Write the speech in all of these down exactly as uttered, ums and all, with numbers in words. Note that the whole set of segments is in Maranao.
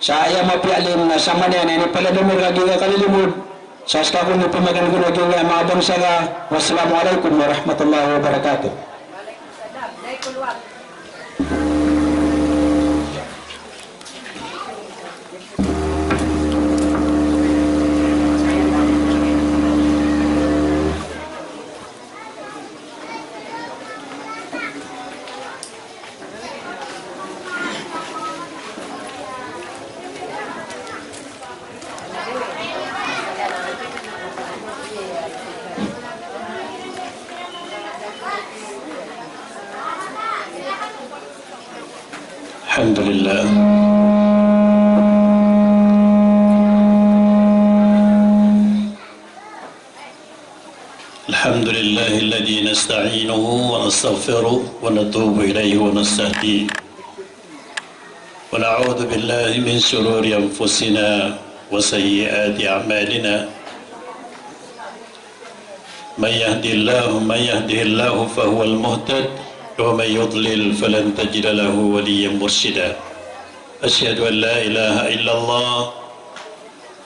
Sa aya mapiya a alim na sa manaya na inipaladaman ka giya kalilimod, sa ska ko nipimagan ko na giya manga bangsa ka. Wassalamu alaikum warahmatullahi wabarakatuh. الحمد لله. الحمد لله الذي نستعينه ونستغفره ونتوب إليه ونستهديه، ونعوذ بالله من شرور أنفسنا وسيئات أعمالنا. من يهد الله، من يهده الله فهو المهتد، ومن يضلل فلن تجد له وليا مرشدا. أشهد أن لا إله إلا الله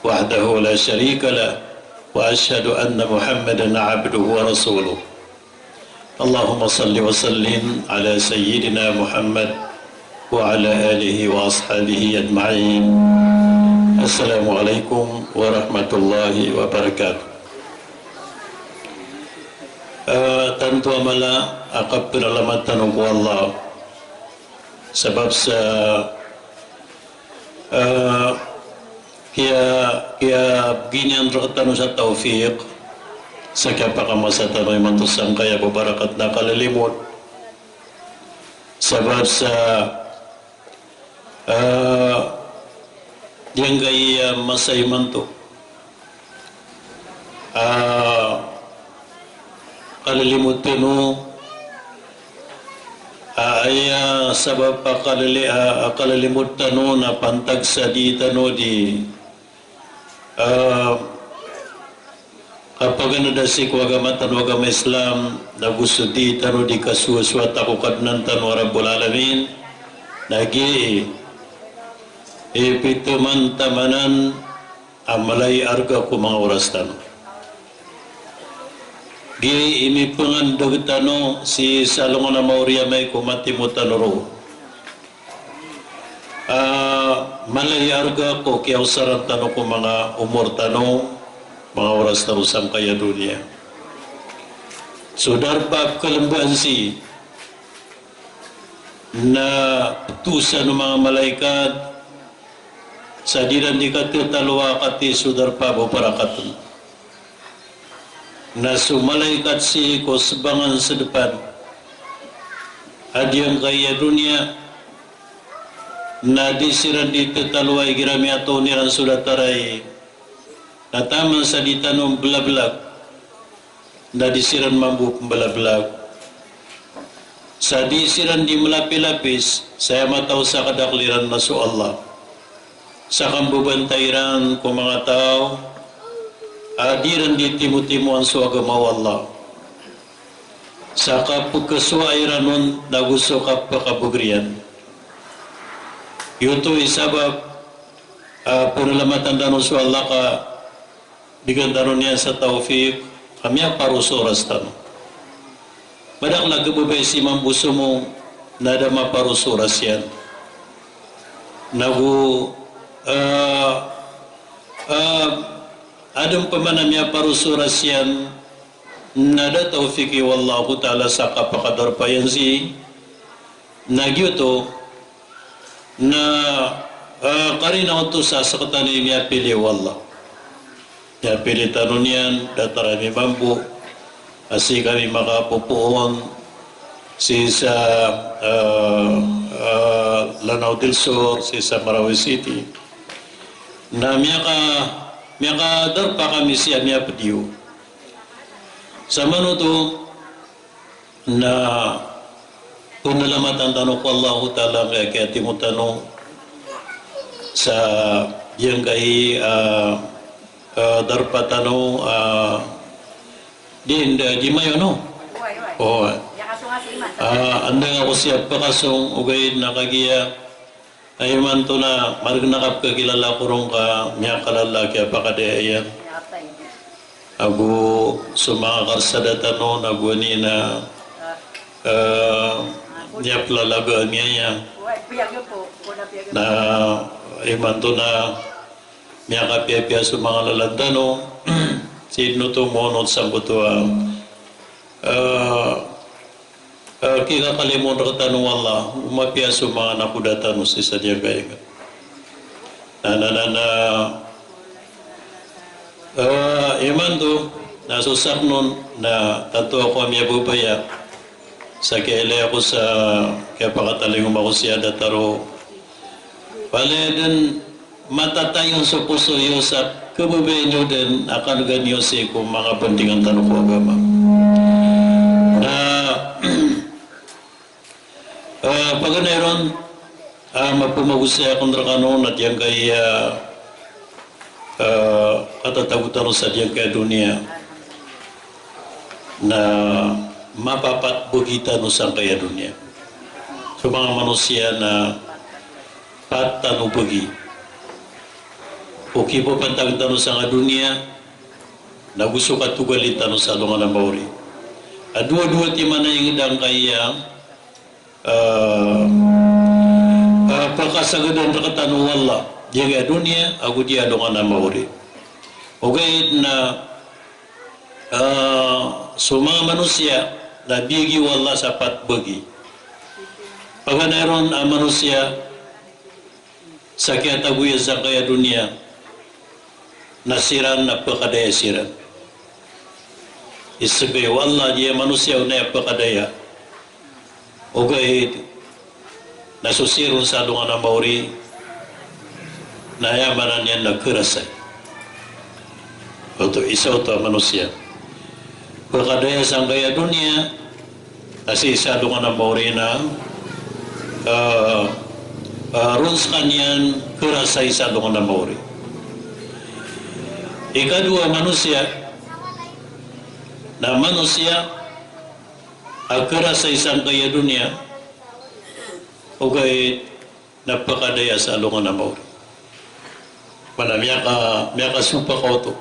وحده لا شريك له، وأشهد أن محمدا عبده ورسوله. اللهم صل وسلم على سيدنا محمد وعلى آله وأصحابه أجمعين. السلام عليكم ورحمة الله وبركاته. Eh, tanto a mala a kapinalamatan tano ko Allah. Sabap sa, eh, kiya, kiyabgi niyan rektano sa tawfiq, sa kiyapakamasa tano imanto sangkaya babarakat na kalilimod. Sabap sa, eh, giyangkaya masa imanto a kalilimod tano, a, aya sabap a kalili-, a, a kalilimod tano na pantag sa di tano di, a, kapaganada sii ko agama tano a agama Islam, na go so di tano di kasowasowa ta ko Kadnan tano a Rabbul Alamin, na gii i pitoman tamanan a mala i arga ko manga oras tano. Gii i mipengandeg tano sii sa alongan a maori amay ko matimo tano roo. A, mala i arga ko kiyaosaran tano ko manga omor tano, manga oras tano sangkaya doniya. So darpa a pekelembaan sii na petosan o manga malaikat, sa di iran di katetalowa a kati so darpa a babarakaten. Na so malaikat sii ko sebangan sedepan a giyangkaya doniya, na di siran di tetalowa igira miyatoon iran so datar ai, na taman sa di tano mbelablag, na di siran mambo pembelablag. Sa di siran di melapilapis, sa aya mataw sa kadakel iran na so Allah. Sa kambebantay iran ko manga taw a di iran di timotimoan so agama o Allah. Sa kapekesowa iran on na go so kapekabegriyan. Giyoto i sabap a penalamatan tano so Allah ka bigan tano niyan sa tawfiq a miyaparos oras tano. Madakel a kebebay si mambo somong na da maparos oras iyan. Na go, a, a, aden pman a miyaparos oras iyan na da tawfiq i o Allahu Ta'ala sa kapakadarpa iyan sii. Na giyoto na, a, karina oto sa sekatano i miyapili o Allah. Miyapili tano niyan, datar ami mambo a sii kami makapopoon sii sa, a, a, Lanao del Sur, sii sa Marawi City. Na miyaka, miyakadarpa kami sii a miyapediyo. Sa manoto, na penalamatan tano ko Allahu Ta'ala angkaya kiyatimo tano sa giyangkai, a, a, darpa tano, a, di, di, di mayo, no? O, a, anda nga ko siya pakasong ogaid na kagiya Imanto na margn a kapkhakilala ko ron ka miyakalala a kiyapakadaya iyan. Ago so manga karsada tano na gowani na, eh, miyaplalagaan iyan. Na imanto na miyakapiyapiya so manga lalan tano, sii dn oto monot sangkoto a, eh, eh, kikakalimoon rktano o Allah, o mapiya so manga nakoda tano sii sa giyangkaya ingd. Na, na, na, na, eh, imanto, na so sakn on, na tanto ako a miyababaya sa kiyailay ako sa kiyapakatalingoma ko si Adataro. Palaya dn matatayon so poso iyo sa khababayaan iyo dn a kanogan iyo sii ko manga bandingan tano ko agama. Na, eh, paganay ron, ah, maphamagosay akn rkano na giyangkaya, eh, katatago tano sa giyangkaya doniya na mapapat bgi tano sangkaya doniya. So manga manosiya na pat tano bgi. O kipapantag tano sangkaya doniya, na go so katogalin tano sa alongan a maori. A dowa-dowa timan a ingd angkaya, eh, eh, pakasagadan rktano o Allah, giyangkaya doniya, ago giyangkaya alongan a maori. Ogaid na, eh, so manga manosiya na biyagi o Allah sa pat bgi. Paganay ron a manosiya, sa kiyatago iyan sangkaya doniya, na siran na pkadaya siran. Isgay o Allah giyaya manosiya on a aya pkadaya. Ogaid na so sii ron sa alongan a maori, na aya maana niyan na kharasay. Oto, isa oto a manosiya. Pkadaya sangkaya doniya, na sii sa alongan a maori na, eh, eh, ron skaniyan kharasay sa alongan a maori. Ikadowa a manosiya, na manosiya a kharasay sangkaya doniya, ogaid na pkadaya sa alongan a maori. Mana miyaka, miyakasopak oto.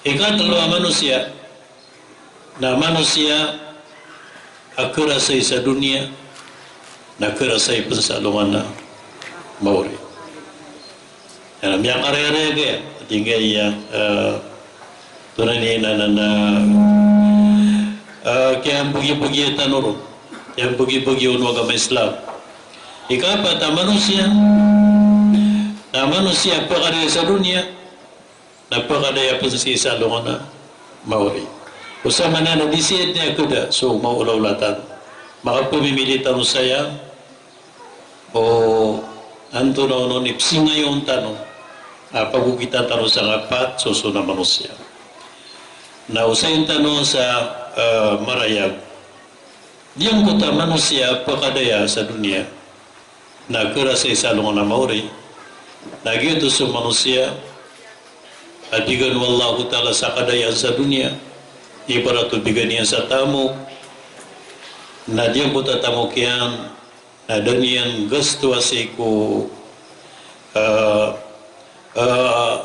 Ikatlo a manosiya, na manosiya a kharasay sa doniya, na kharasay pn sa alongan a maori. Aya na miyakarayarayag aya, ati ngka iya, eh, tonaa ini na, na, na, eh, kiyambgibgi tano ron, kiyambgibgi o agama Islam. Ikapat a manosiya, na manosiya a pkadaya sa doniya, na pkadaya pn sii sa alongan a maori. Osaman na di sii dn aya khada so maolaola tano. Makapmimili tano saya, o antonaa onon i psingayoon tano a pagogitan tano sangkapat soson a manosiya. Na osayin tano sa, eh, marayag. Giyangkoto a manosiya a pkadaya sa doniya, na kharasay sa alongan a maori, na giyoto so manosiya a bigan o Allahu Ta'ala sa kadayaan sa doniya, ibarat o bigan iyan sa tamok, na giyangkoto a tamok iyan, na da niyan gastoa sii ko, eh, eh,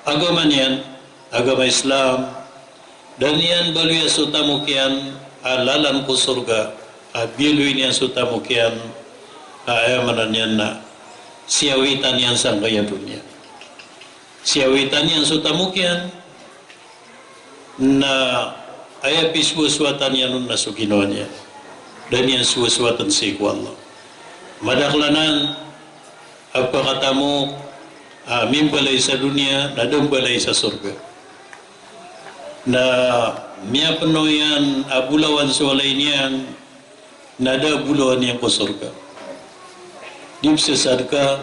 agama niyan, agama Islam, da niyan baloya so tamok iyan a lalan ko sorga, a biyaloy niyan so tamok iyan a aya maana niyan na siyawitan iyan sangkaya doniya. Siyawitan iyan so tamok iyan, na aya pisowasowatan iyan on na so ginawa niyan. Da niyan sowasowatan sii ko Allah. Madakl anan a pakatamok a mimbalay sa doniya, na da mbalay sa sorga. Na miyapno iyan a bolawan so walay niyan, na da bolawan iyan ko sorga. Di pzasadka,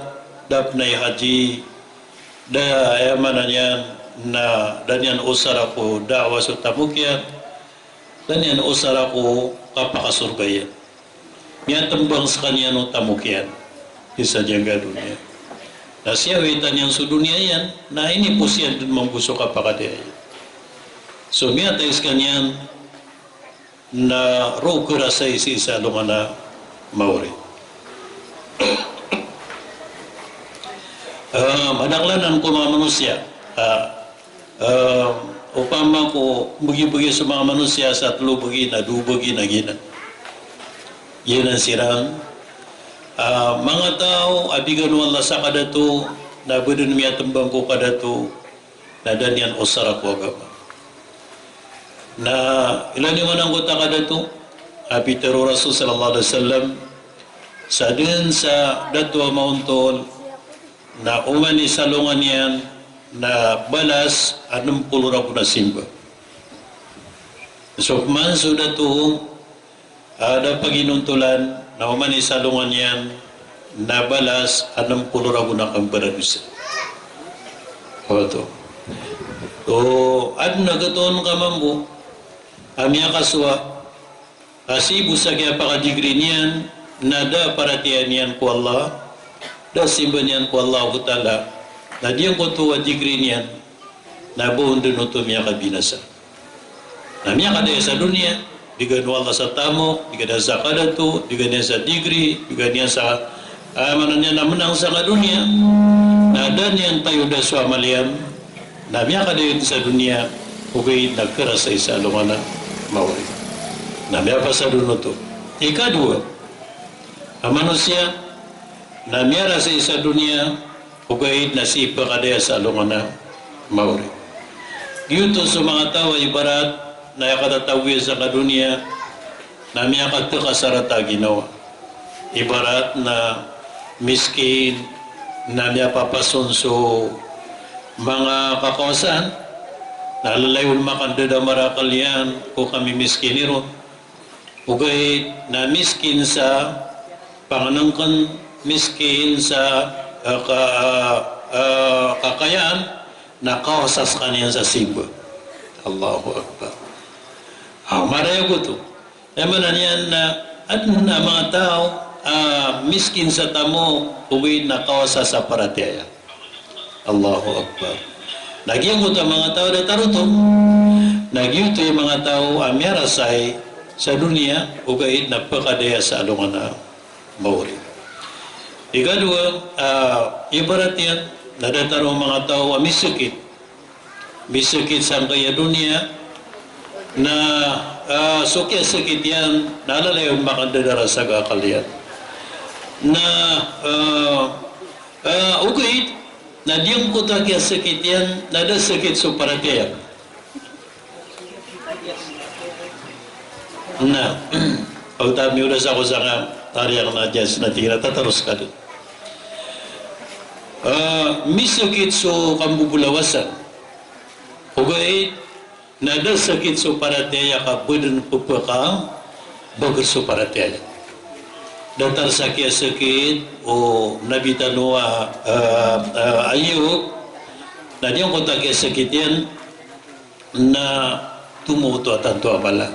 da pnay haji, da, aya maana niyan na da niyan osara ko da'wa so tamok iyan, da niyan osara ko kapakasorga iyan. Miyatmbang skaniyan o tamok iyan sii sa giyangkaya doniya. Na siyawitan iyan so doniya iyan, na inipos iyan dn mambo so kapakadaya iyan. So miyatay skaniyan, na roo kharasay sii sa alongan a maori. Ah, madakl anan ko manga manosiya. Ah, ah, opama ko bgi-bgi so manga manosiya sa tlo bgi na dowa bgi na giyanan. Giyanan siran. Ah, manga taw a bigan o Allah sa kadato, na ba dn miyatmbang ko kadato, na da niyan osara ko agama. Na ilay niyo man angkoto a kadato, a pitharo o Rasul sallallahu alaihi wasallam, sa dn sa dato a maontol, na oman i salongan iyan na balas a nm polo ragon a simba. So pman so dato a da paginontolan, na oman i salongan iyan na balas a nm polo ragon a kambaradosa. Oto. O adn a gtoon ka mambo a miyakasowa a sii bo sa kiyapakadigri niyan, na da paratiyaya niyan ko Allah, da simba niyan ko Allahu Ta'ala, na giyangkoto a digri niyan, na ba on dn oto miyakabinasa. Na miyakadaya sa doniya, bigan o Allah sa tamok, bigan iyan sa kadato, bigan iyan sa digri, bigan iyan sa, ah, maana niyan na mnang sa ka doniya, na da niyan tayoda so amal iyan, na miyakadaya dn sa doniya, ogaid na kharasay sa alongan a maori. Na miyapasad on oto. Ikadowa, a manosiya, na miyarasay sa doniya, ogaid na sii pkadaya sa alongan a maori. Giyoto so manga taw a ibarat na aya katatago iyan sa ka doniya, na miyakatk a sarata a ginawa. Ibarat na miskin, na miyapapas on so manga kakawasaan, na lalayon makandadamar a akal iyan ko kamimiskini ron. Ogaid na miskin sa pangnngkn, miskin sa, eh, ka, eh, kakayaan, na kawasa skaniyan sa simba. Allahu Akbar. Ah, marayag oto. Aya maana niyan na adn a manga taw a miskin sa tamok, ogaid na kawasa sa paratiyaya. Allahu Akbar. Na giyangkoto a manga taw a datar oto, na giyoto i manga taw a miyarasay sa doniya, ogaid na pkadaya sa alongan a maori. Ikadowa, ah, ibarat iyan, na datar o manga taw a misakit. Misakit sangkaya doniya, na, ah, so kiyasakit iyan, na lalayon makandadamar sa akal iyan. Na, ah, Ah, ogaid na giyangkoto a kiyasakit iyan na da sakit so paratiyaya. Na, pagtabi o da sa ko sanga tariyak na jazz na tira tataros ka dn. Ah, misakit so kambobolawasan. Ogaid na da sakit so paratiyaya ka ba dn pphabager so paratiyaya. Datar sa kiyasakit o Nabi tano a, ah, ah, Ayub, na giyangkoto a kiyasakit iyan na tomo oto a tanto a mala.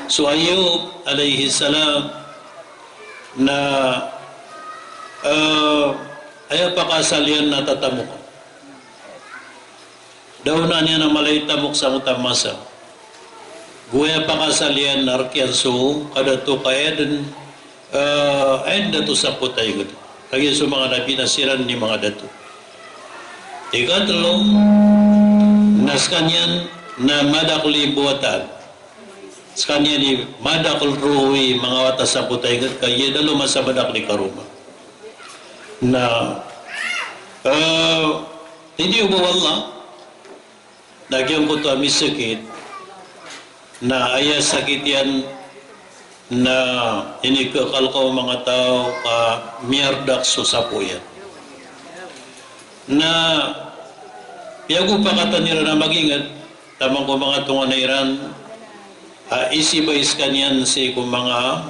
So Ayub alayhis salam na, ah, aya pakaasal iyan na tatamok. Da on a niyan a mala i tamok sangkoto a masa. Go aya pakaasal iyan na rk iyan so kadato ka aya dn, eh, aya dn dato sangkoto a ingd. Kagiya so manga nabi na siran i manga dato. Ikatlo, na skaniyan na madakl i mbawataan. Skaniyan i madakl roo i manga wata sangkoto a ingd, kagiya da loma sa madakl i karoma. Na, eh, tiniyoba o Allah, na giyangkoto a misakit, na aya sakit iyan, na inikakal ka o manga taw ka miyardak so sapo iyan. Na piyagopakatan iran a magingd, taman ko manga tonganay iran, a isibay skaniyan sii ko manga,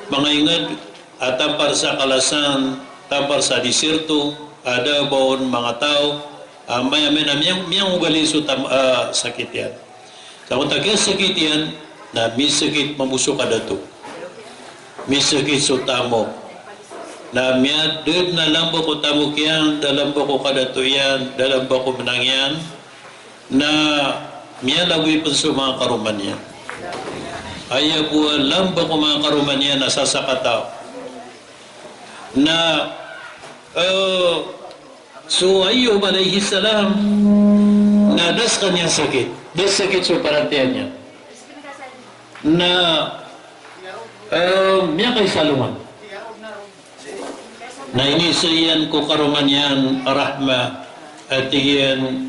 manga ingd, a tampar sa kalasan, tampar sa disirto, a da a ba on manga taw a maya-maya na miyang, miyangogali so tam-, a, sakit iyan. Sangkoto a kiyasakit iyan, na misakit mambo so kadato. Misakit so tamok. Na miyadn a lamba ko tamok iyan, da lamba ko kadato iyan, da lamba ko mnang iyan, na miyalagoy pn so manga karoma niyan. Aya bo a lamba ko manga karoma niyan na sasakataw. Na, eh, So Ayub alayhis salam, na da skaniyan sakit, da sakit so paratiyaya niyan. Na, eh, miyakaisalongan. Na iniiza iyan ko karoma niyan a Rahma, a tig iyan,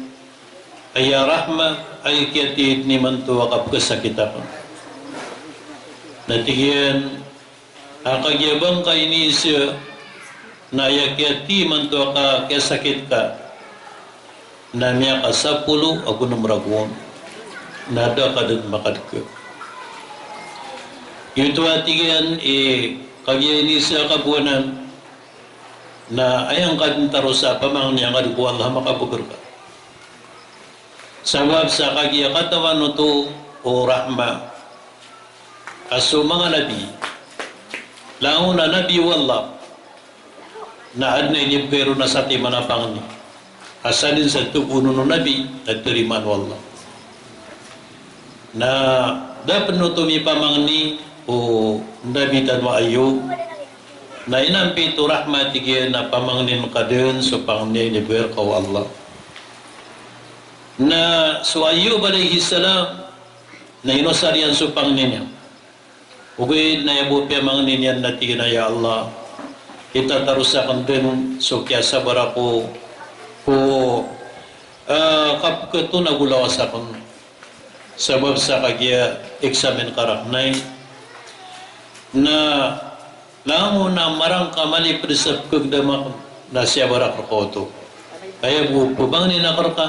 "Aya Rahma, aya kiyatid imanto a kapkasakit akn." Na tig iyan, "A kagiya ba ngka iniiza na aya kiyatid imanto a ka-, kiyasakit ka, na miyakasapolo ago nm ragon, na da ka dn makadka." Giyoto a tig iyan i kagiya iniiza a kabowanan, na aya ngka dn tarosa a pamangni angka dn ko Allah a makabagr ka. Sabap sa kagiya katawan oto o Rahma a so manga nabi, langon a nabi o Allah, na adn a inibgay ron a satiman a pangni a sadn sa tgoon on o nabi na tarimaan o Allah. Na da pn oto mipamangni o nabi tano a Ayub, na inampi to Rahma, tig iyan, a pamangnin ka dn so pangni a inibgay rka o Allah. Na so Ayub alayhis salam, na inosar iyan so pangni niyan. Ogaid na aya bo piyamangni niyan na tig iyan a, "Ya Allah, itataros akn dn so kiyasabar ako ko, ah, kapkhaton ago lawas akn. Sabap sa kagiya examine ka rakn ai, na langon a marangka malipd sa pkhagdam akn, na siyabar akn rka oto. Aya bo pmangnin akn rka,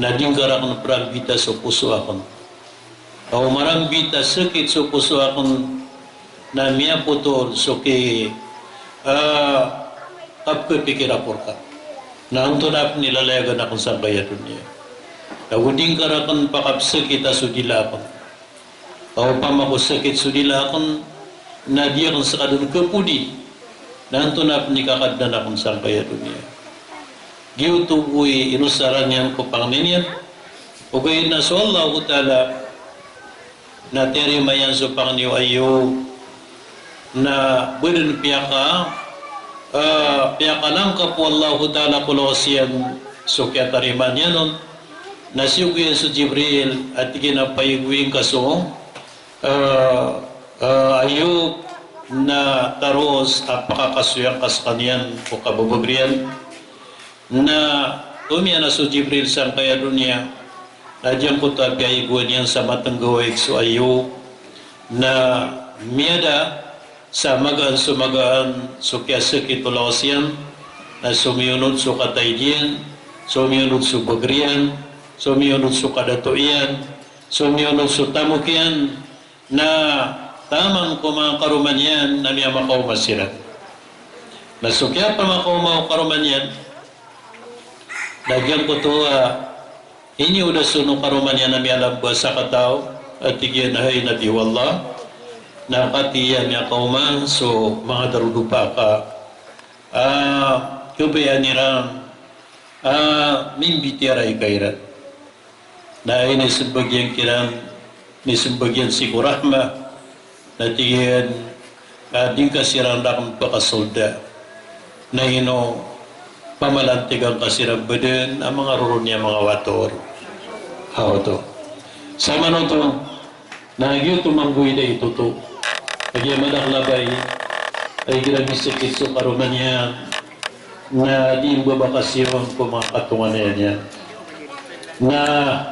na di ngka rakn prambita so poso akn. Aw marambit a sakit so poso akn, na miyapotol so ki, ah, kapkhapikir ako rka. Na antonaa pn i lalayagan akn sangkaya doniya. Ago di ngka rakn pakapsakita so dila akn. Aw opama ko sakit so dila akn, na di akn skadn khapodi, na antonaa pn i kakadnan akn sangkaya doniya." Giyoto bo i inosaran iyan ko pangni niyan. Ogaid na so Allahu Ta'ala na tiyarima iyan so pangni o Ayub. Na ba dn piyaka, ah, piyakalangkap o Allahu Ta'ala ko lawas iyan so kiyatarimaan iyan on. Na siyogo iyan so Jibril, a tig iyan a, "Payigoy ngka so, ah, ah, Ayub, na taros a pakakasoy angka skaniyan ko kababagr iyan." Na tomiyan a so Jibril sangkaya doniya, na giyangkoto a piyayigoan iyan sa matnggawig so Ayub, na miyada sa magaan so magaan so kiyasakit o lawas iyan, na somiyonod so kataid iyan, somiyonod so bagr iyan, somiyonod so kadato iyan, somiyonod so tamok iyan, na taman ko manga karoma niyan na miyamakaoma siran. Na so kiyapamakaoma o karoma niyan, na giyangkoto a iniodas on o karoma niyan a miyalamba sa kataw, a tig iyan a, "Hay Nabi o Allah, na katii a miyakaoma so manga darodopa ka, ah, kabayaan iran, ah, mimbitiyarai ka iran." Na inismbag iyan kiran, inismbag iyan sii ko Rahma, na tig iyan a, "Di ngka siran rakn pakasolda. Na ino pamalantigan ka siran ba dn a manga roro niyan manga wator." Aw oto. Samanoto, na giyoto mambo i da i toto. Kagiya madakl a bai a igira misakit so karoma niyan, na di mbabakasyon ko manga katonganay niyan. Na,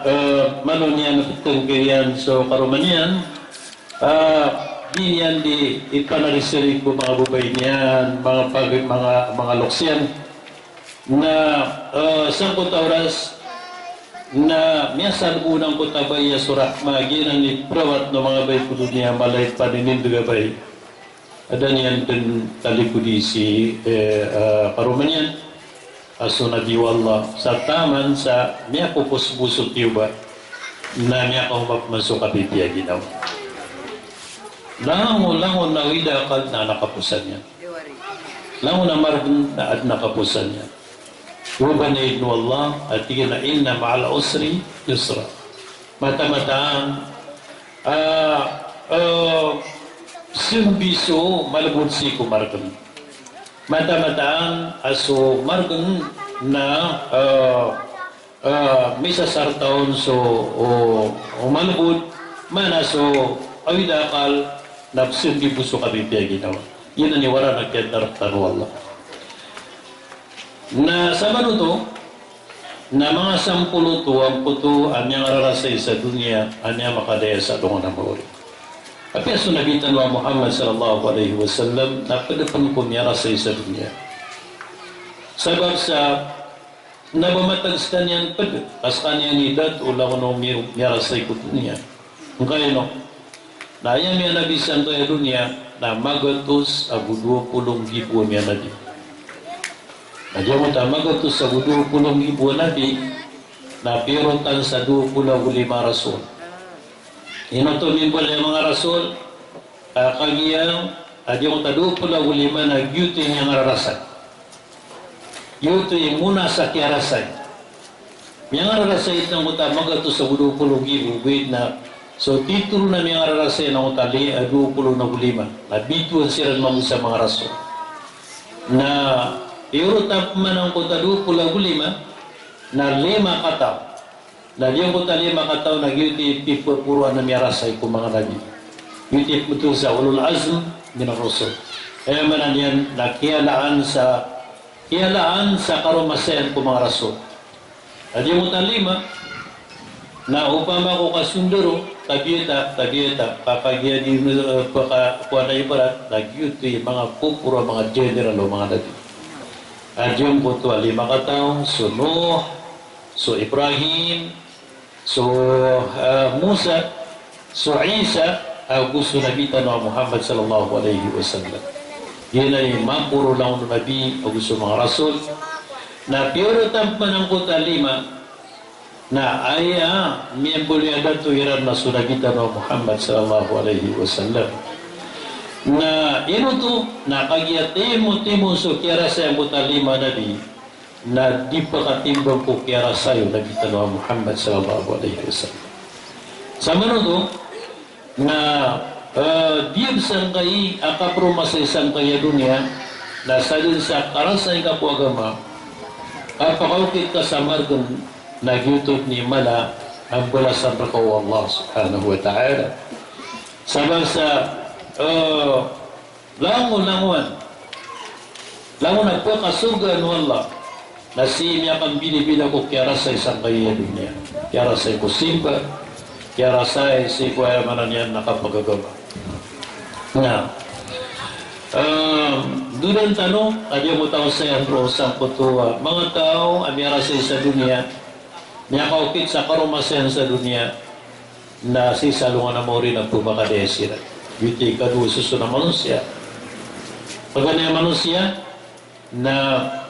eh, malo niyan ptngkd iyan so karoma niyan, ah, di niyan di ipanarisarig ko manga babay niyan, manga pag-, manga, manga loks iyan. Na, eh, sangkoto a oras na miyasalbo angkoto a bai a so Rahma, giyanan i prawat o manga bai ko doniya, mala i paninindg a bai. Da niyan dn talikodi si, eh, eh, karoma niyan a so Nabi o Allah, sa taman sa miyakopos bo so tiyoba, na miyakaoma pman so kapipiya ginawa. Langon, langon a wida akal na adn a kaposan iyan. Langon a margn na adn a kaposan iyan. Wabanayd o Allah, a tig iyan a, "Inna ma'al usri yusra." Mataan-mataan, ah, ah, sambi so malbod sii ko margn. Mataan-mataan a so margn na, eh, eh, misasarta on so, o, o malbod, maana so awid a akal, na pzambi bo so kapipiya a ginawa. Giyanan i warana a kiyadarpa tano o Allah. Na sabap oto, na manga sampol oto angkoto a miyangararasay sa doniya a miyamakadaya sa alongan a maori. Apiya so Nabi tano a Muhammad sallallahu alaihi wasallam na pd pn ko miyarasay sa doniya. Sabap sa na ba matag skaniyan pd, a skaniyan i dato langon o mi-, miyarasay ko doniya. Ngkaino, na aya miyanabi sangkaya doniya na magatos ago dowa polo nggibo a miyanabi. Na giyangkoto a magatos ago dowa polo nggibo a nabi na piyorotan sa dowa polo ago lima a rasul. Ino oto mimbaloy a manga rasul? A kagiya, a giyangkoto a dowa polo ago lima na giyoto i miyangararasay. Giyoto i mona sa kiyarasay. Miyangararasay sangkoto a magatos ago dowa polo nggibo, ogaid na so titho ron a miyangararasay na angkoto a li-, a dowa polo ago lima. Na bitowan siran mambo sa manga rasul. Na piyorotan pman angkoto a dowa polo ago lima, na lima kataw. Na giyangkoto a lima kataw na giyoto i pipaporoan a miyarasay ko manga nabi. Giyoto i pitharo sa ulul azm minar rusul. Aya maana niyan na kiyalaan sa, kiyalaan sa karomasayan ko manga rasul. Na giyangkoto a lima, na opama ko kasondaro, tabiya ta, tabiya ta, ka kagiya di, eh, paka, kowan a ibarat, na giyoto i manga poporo a manga general o manga nabi. A giyangkoto a lima kataw, so Nuh, so Ibrahim, so, ah, Musa, so Isa, ago so Nabi tano a Muhammad sallallahu alaihi wasallam. Giyanan i maporo langon o nabi ago so manga rasul. Na piyorotan pman angkoto a lima, na aya miyambaloy a dato iran na so Nabi tano a Muhammad sallallahu alaihi wasallam. Na ino oto, na kagiya timotimo so kiyarasay angkoto a lima nabi, na di pakatimbang ko kiyarasay o Nabi tano a Muhammad sallallahu alaihi wasallam. Sa manoto na, eh, di sangkai a kapromasay sangkai a doniya, na sadn sa karasay ka ko agama, a pakaokit ka sa margn na giyoto i mala a mbalasan rka o Allah subhanahu wa ta'ala. Sabap sa, eh, langon, langon. Langon a pkasorgaan o Allah na sii miyakambidabida ko kiyarasay sangkai a doniya. Kiyarasay ko simba, kiyarasay sii ko aya maana niyan na kapagagama. Na, em, dodan tano a di mo taw sayan roo sangkoto a manga taw a miyarasay sa doniya, miyakaokit sa karomasayan sa doniya, na sii sa alongan a maori na pmakadaya siran. Giyoto i kadowa soson a manosiya. Paganay a manosiya na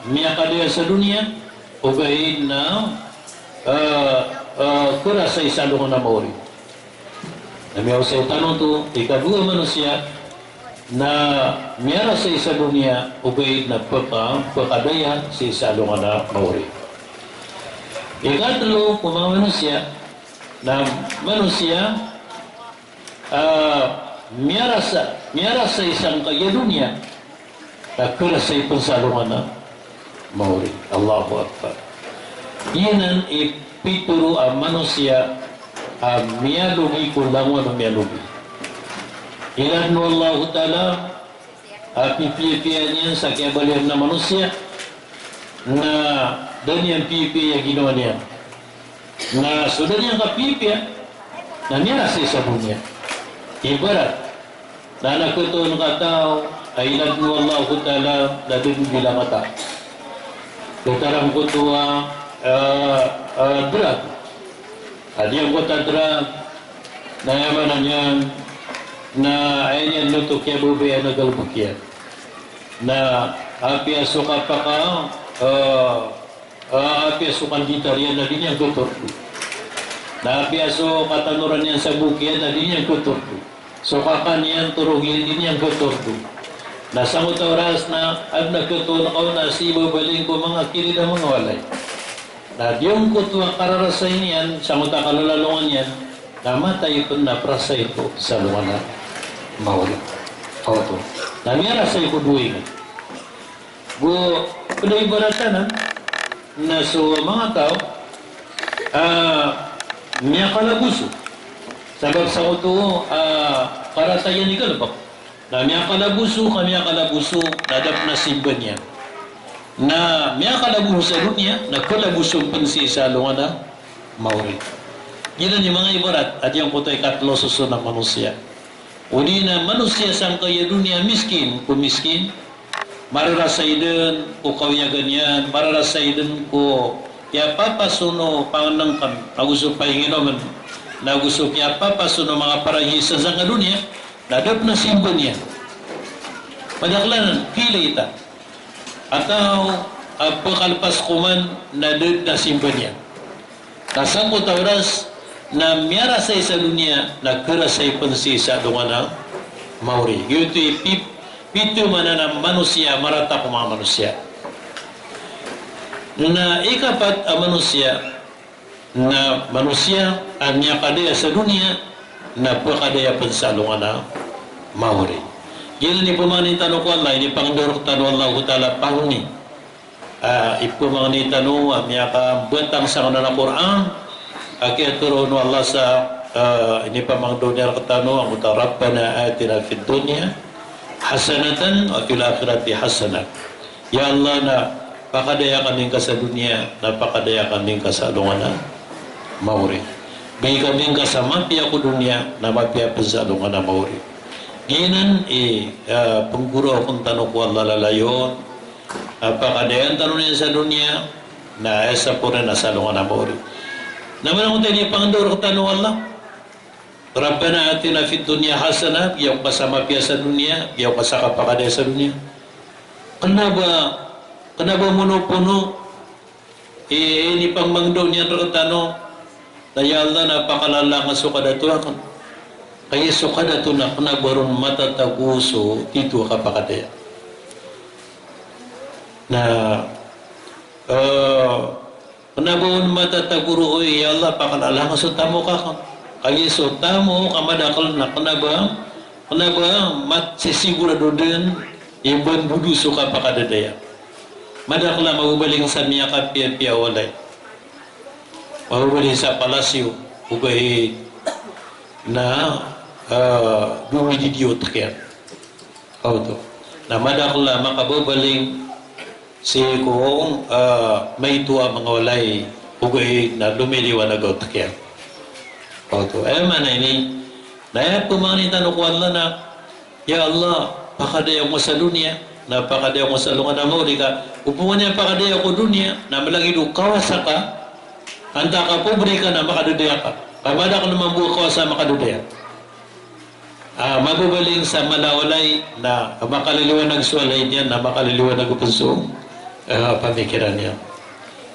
miyakadaya sa doniya, ogaid na, eh, eh, kharasay sa alongan a maori. Na miyaosay tano oto, i kadowa a manosiya, na miyarasay sa doniya, ogaid na pka-, pkadaya sii sa alongan a maori. Ikatlo ko manga manosiya, na manosiya, ah, miyarasa, miyarasay sangkai a doniya, na kharasay pn sa alongan a maori. Allahu Akbar. Giyanan i pitharo a manosiya a miyalogi ko langowan o miyalogi. Ilay o Allahu Ta'ala a pipiyapiya niyan sa kiyabaloy a manosiya, na da niyan pipiya a ginawa niyan. Na so da niyan kapipiya, na miyarasay sa doniya. Ibarat na adn a khatoon ka taw a ilay o Allahu Ta'ala na da dn bilang a taw. Datar angkoto a, eh, eh, drug. A giyangkoto a drug na aya maana niyan na aya niyan oto kiyababayaan a galbk iyan. Na apiya so kapaka, eh, Ah, apiya so kanditar iyan na di niyan katordo. Na apiya so katanoran iyan sa bok iyan na di niyan katordo. So kakan iyan, torog iyan, di niyan katordo. Na sangkoto a oras na adn a khatoon ka on na sii babaling ko manga kirid a manga walay. Na giyangkoto a kararasay niyan, sangkoto a kalolalongan iyan, na matay pn na prasay oto sa alongan a maori. Oto. Na miyarasay ko dowa iyan. Go pd a ibarat anan na so manga taw a miyakalaboso. Sabap sa oto a karata iyan i galbk. Na miyakalaboso ka miyakalaboso na da pn a simba niyan. Na miyakalaboso sa doniya na kalaboso pn sii sa alongan a maori. Giyanan i manga ibarat a giyangkoto i katlo soson a manosiya. Odi na manosiya sangkai a doniya miskin ko miskin, mararasay dn ko kawiyagan iyan, mararasay dn ko kiyapapason o pangnngkn, ago so painginomn, na ago so kiyapapason o manga parangis sangkai a doniya, na da pn a simba niyan. Madakl anan, kilay ta a taw a pkalpas koman na da dn a simba niyan. Na sangkoto a oras na miyarasay sa doniya na karasay pn sii sa alongan a maori. Giyoto i pi-, pito maana a manosiya a marata ko manga manosiya. Na ikapat a manosiya na manosiya a miyakadaya sa doniya na pkadaya pn sa alongan a maori. Giyanan i pamangnin tano ko Allah, inipangndao rktano o Allahu Ta'ala a pangni. Ah, ipamangni tano a miyakabatang sangkanan a Qur'an a kiyatharo o Allah sa, ah, inipamangndao niyan rktano angkoto a Rabbana atina fid dunya hasanatan wa fil akhirati hasanah. Ya Allah, na pakadaya kami ngka sa doniya, na pakadaya kami ngka sa alongan a maori. Bgi kami ngka sa mapiya ko doniya, na mapiya pn sa alongan a maori. Giyanan i, ah, pnggoroa tano ko Allah lalayon, ah, pakadayan tano niyan sa doniya, na aya saporna sa alongan a maori. Na manang oto inipangndao rktano o Allah, Rabbana atina fid dunya hasanah, bgi ako ngka sa mapiya sa doniya, bgi ako ngka sa kapakadaya sa doniya. Kna ba, kna ba monopono i, inipangndao niyan rktano, na ya Allah, na pakalala ngka so kadato akn. Kagiya so kadato na kna ba ron matatago so tito a kapakadaya. Na, eh, kna ba on matatago roo, ya Allah, pakalala ngka so tamok akn. Kagiya so tamok a madakl na kna ba, kna ba masisigurado dn i ba mbodo so kapakadadaya. Madakl a mababaling sa miyakapiyapiya a walay. Mababaling sa palasyo, ogaid na, ah, domididiyo tkiyan. Oto. Na madakl a makababaling sii ko, ah, maito a manga walay, ogaid na lomiliwanag a tkiyan. Oto. Aya maana ini, na aya pamangnin tano ko Allah na, ya Allah, pakadaya ako ngka sa doniya, na pakadaya ako ngka sa alongan a maori ka. Opama niyan pakadaya ko doniya, na mlagid o kawasa ka, antaa ka pobre ka na makadadaya ka. Ka madakl mambo a kawasa a makadadaya. Ah, mababaling sa mala a walay na makaliliwanag so walay niyan, na makaliliwanag pn so, ah, pamikiran iyan.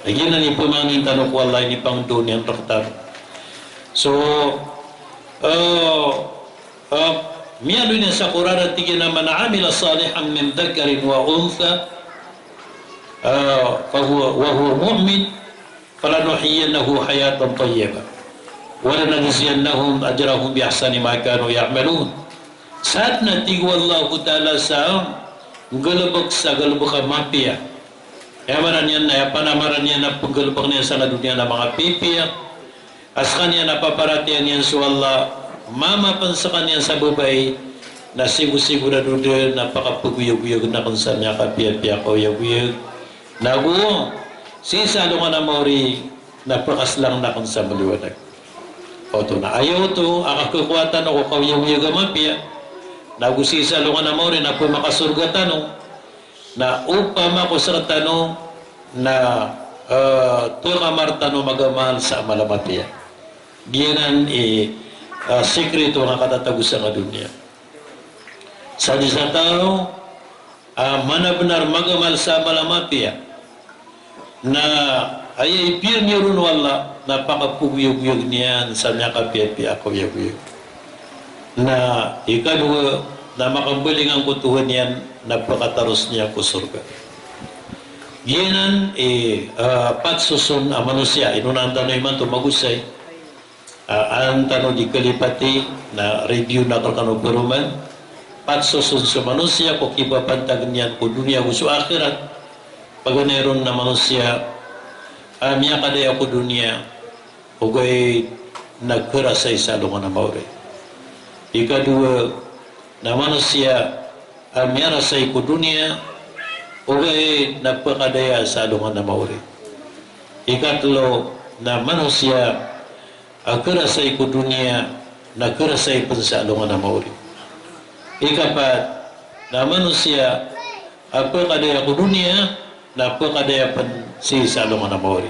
Lagid anan i pamangnin tano ko Allah, inipangndao niyan rktano. So, ah, ah, miyaaloy niyan sa Qur'an a tig iyan a, "Man amila salihan min dhakarin wa untha, ah, fahuwa, wa huwa mu'min, falanuhyiyannahu hayatan tayyibah, wa lanajziyannahum ajrahum bi ahsani ma kanu ya'malun." Sadn a tig o Allahu Ta'ala sa nggalbk sa galbk a mapiya. Aya maana niyan na aya panamaran iyan a pnggalbkn iyan sa doniya na manga pipiya a skaniyan a paparatiyayaan iyan so Allah, mama pn skaniyan sa babay, na sigosigorado dn na pakapagoyagoyagn akn sa miyakapiyapiya a kaoyagoyag. Nago sii sa alongan a maori na pakaslangn akn sa mliwanag. Oto na aya oto a kakhakowa tano ko kaoyagoyag a mapiya. Nago sii sa alongan a maori na pmakasorga tano. Na opama ko sktano na, eh, tokamar tano magamal sa amal a mapiya. Giyanan i, eh, sikreto a katatago sa doniya. Sadn sa taw a manabnar magamal sa amal a mapiya, na aya ipiyamiyaron o Allah na pakapagoyagoyagn iyan sa miyakapiyapiya a kaoyagoyag. Na ikadowa na makambaling angkoto niyan na pakataros niyan ko sorga. Giyanan i, ah, pat soson a manosiya, inonaan tano imanto magosay. Ah, an tano di kalipati na review na rkano paroman. Pat soson so manosiya ko kipapantag niyan ko doniya ago so akhirat. Paganay ron na manosiya a miyakadaya ko doniya, ogaid na kharasay sa alongan a maori. Ikadowa na manosiya a miyarasay ko doniya, ogaid na phakadaya sa alongan a maori. Ikatlo na manosiya a kharasay ko doniya na kharasay pn sa alongan a maori. Ikapat na manosiya a phakadaya ko doniya na phakadaya pn sii sa alongan a maori.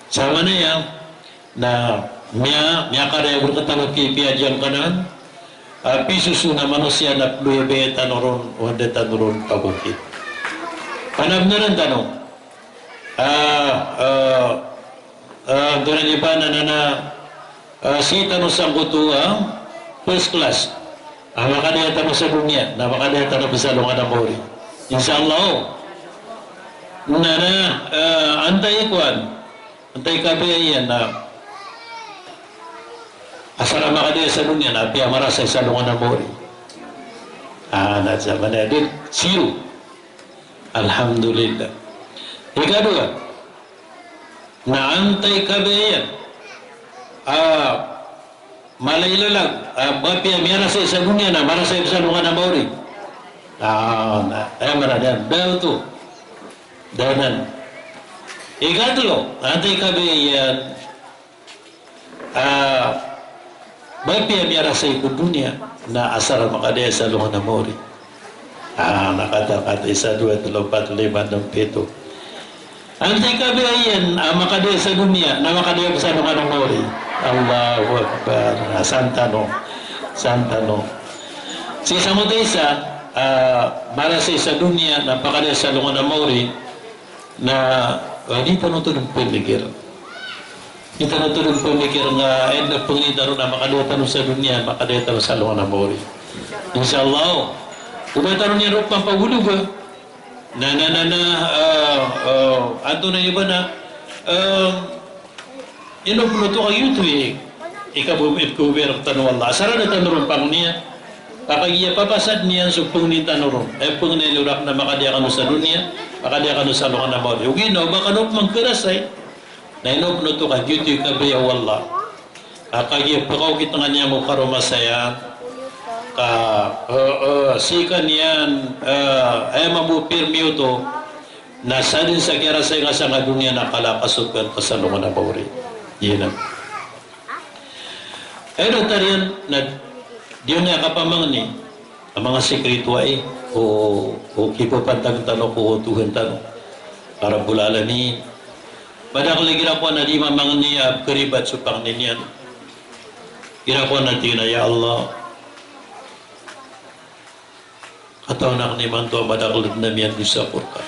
Sa manaya na miya, miyakadaya ko rktano ki piya diyangkanan a pisoson a manosiya na ployabaya tano ron o anda tano ron pagokit. Panabnaran tano. Ah, ah, Ah, antonaa niyan ba na, na, na, ah, sii tano sangkoto a first class a makadaya tano sa doniya na makadaya tano pn sa alongan a maori. Insha Allah. Na, na, ah, antaa i kowan, antaa i kabaya iyan na asar a makadaya sa doniya na apiya marasay sa alongan a maori. Ah, na sa manaya di, zero. Alhamdulillah. Ikadowa, na antaa i kabaya iyan a mala i lalag a apiya miyarasay sa doniya na marasay sa alongan a maori. Ah, na, aya maana niyan, da oto. Da anan. Ikatlo, antaa i kabaya iyan a apiya miyarasay ko doniya na asar a makadaya sa alongan a maori. Ah, na katakata isa, dowa, tlo, pat, lima, nem, pito. Antaa i kabaya iyan a makadaya sa doniya na makadaya pn sa alongan a maori. Allahu Akbar. Ah, san tano. San tano. Sii sa mota isa, ah, marasay sa doniya na phakadaya sa alongan a maori. Na, ah, di tano oto dn pmikir. Di tano oto dn pmikir nga, eh, na pangni tano na makadaya tano sa doniya, makadaya tano sa alongan a maori. Insha Allah. O ba tano niyan roo pampagologa. Na, na, na, na, ah, ah, antonaa i ba na, ah, Ino pn oto ka giyoto i, i kabo-, i kababaya rktano o Allah. Asar a da tano ron pangniya. Ka kagiya papasad iyan so pangni tano ron. Aya pangni niyan oto na makadaya kano sa doniya, makadaya kano sa alongan a maori. Ogaid na o ba kano pman kharasay. Na ino pn oto ka giyoto i kabaya o Allah. Ka kagiya pkaokit nga niyan ko karoma saya. Ka, eh, eh, sii ka niyan, eh, aya mambo pirmi oto. Na sadn sa kiyarasay nga sangka doniya na kala ka so pn ka sa alongan a maori. Giyanan. Aya datar iyan na di niyan kapamangni a manga sikreto ai o, o kipapantag tano ko Tuhan tano a Rabbul Alamin. Madakl igira kowan na di mamangni a karibat so pangni niyan. Igira kowan na tig iyan a, "Ya Allah, katawan akn imanto a madakl dn a miyandosa ko rka.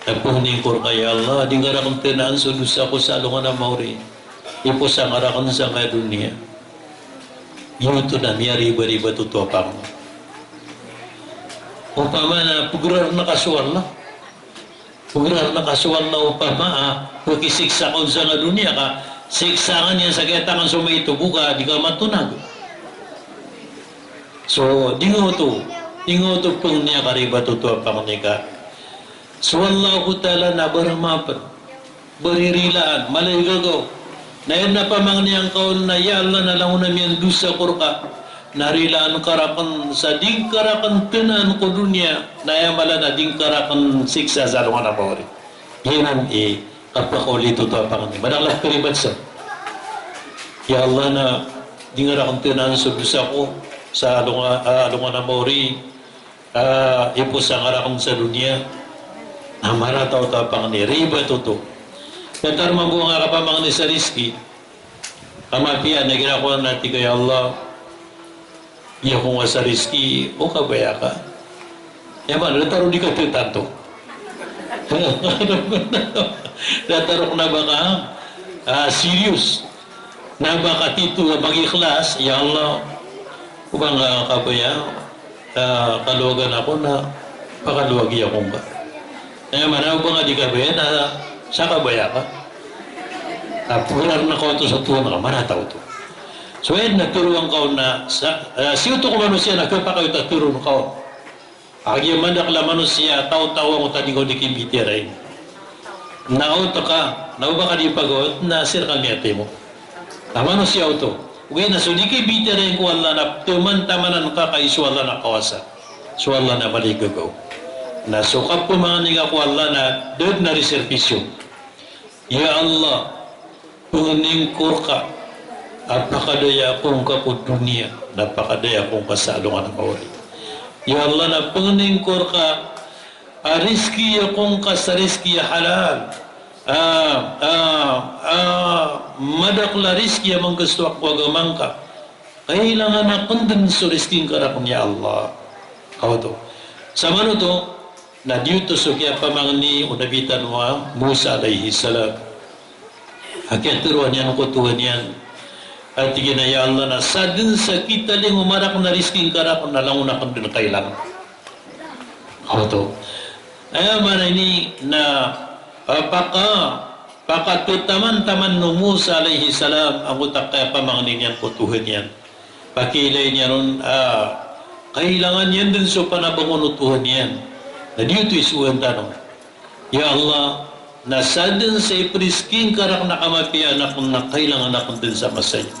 Na pangnin ko rka, ya Allah, di ngka rakn tnaan so dosa ko sa alongan a maori. Iposa ngka rakn sangka doniya." Giyoto na miyaribaribat oto a pangni. Opama na pgrar ngka so Allah. Pgrar ngka so Allah opama a, ah, pkisiksa ka on sangka doniya ka siksa ka niyan sa kiyatangkn so maito bo ka di ka matonag. So, di nga oto, di nga oto pangni a karibat oto a pangni ka so Allahu Ta'ala na ba rma pn, ba ririlaan, mala i gagaw. Na aya dn a pamangni angka on na, ya Allah, na langon a miyandosa ko rka, na rilaan ka rakn sa di ngka rakn tnaan ko doniya, na aya mala na di ngka rakn siksa sa alongan a maori. Giyanan i kapakaolitoto a pangni. Madakl a karibat san. Ya Allah, na di ngka rakn tnaan so dosa ko sa alonga-, ah, alongan a maori. Ah, iposa ngka rakn sa doniya. Na marata oto a pangni, ribat oto. Datar mambo nga kapamangni sa rizki. Ka mapiya na igira kowan na tig ka, ya Allah, aya ko nga sa rizki o kabaya ka. Aya maana, datar o di ka ttanto. Datar o kna ba ka, ah, serious. Na ba ka tito a magikhlas, ya Allah, o ba nga kabaya, ah, kalowagan ako na pakalowagi ako ngka. Aya maana, o ba nga di kabaya na sa kabaya ka. Na pgrar ngka oto sa Tuhan ka, marata oto. So aya dn a tharoa ngka on na sa, ah, sii oto ko manosiya na khapakay oto a tharoon ka on. Kagiya madakl a manosiya a taw-taw angkoto a di ka di kimbitiyarai. Na oto ka, na o ba ka di pagawat, na sii rka miyatimo. Na manosiya oto. Ogaid na so di kimbitiyarai ko Allah na pthaman-thamanan ka kai so Allah na kawasa. So Allah na mala i gagaw. Na so kapamangni nga ko Allah na da dn a reservation. Ya Allah, pangnin ko rka a pakadaya ko ngka ko doniya, na pakadaya ko ngka sa alongan a mawri. Ya Allah, na pangnin ko rka a rizki ko ngka sa rizki a halal. A, a, a, madakl a rizki a manggasto ako ko agama ngka. Kailangan akn dn so rizki ngka rakn ya Allah. Kaoto. Samanoto, na giyoto so kiyapamangni o Nabi tano a Musa alayhis salam. A kiyatharoa niyan ko Tohan iyan. A tig iyan a, "Ya Allah, na sadn sa kitalingoma rakn a rizki ngka rakn na langon akn dn kailangan." Kaoto. Aya maana ini na, ah, paka, pakatataman-taman o Musa alayhis salam angkoto a kiyapamangni niyan ko Tohan iyan. Pakiilay niyan on, ah, kailangan iyan dn so panabangon o Tohan iyan. Na giyoto i sowaan tano. Ya Allah, na sadn sa iprizki ngka rakn a kamapiyaan akn na kailangan akn dn sa masa iyan.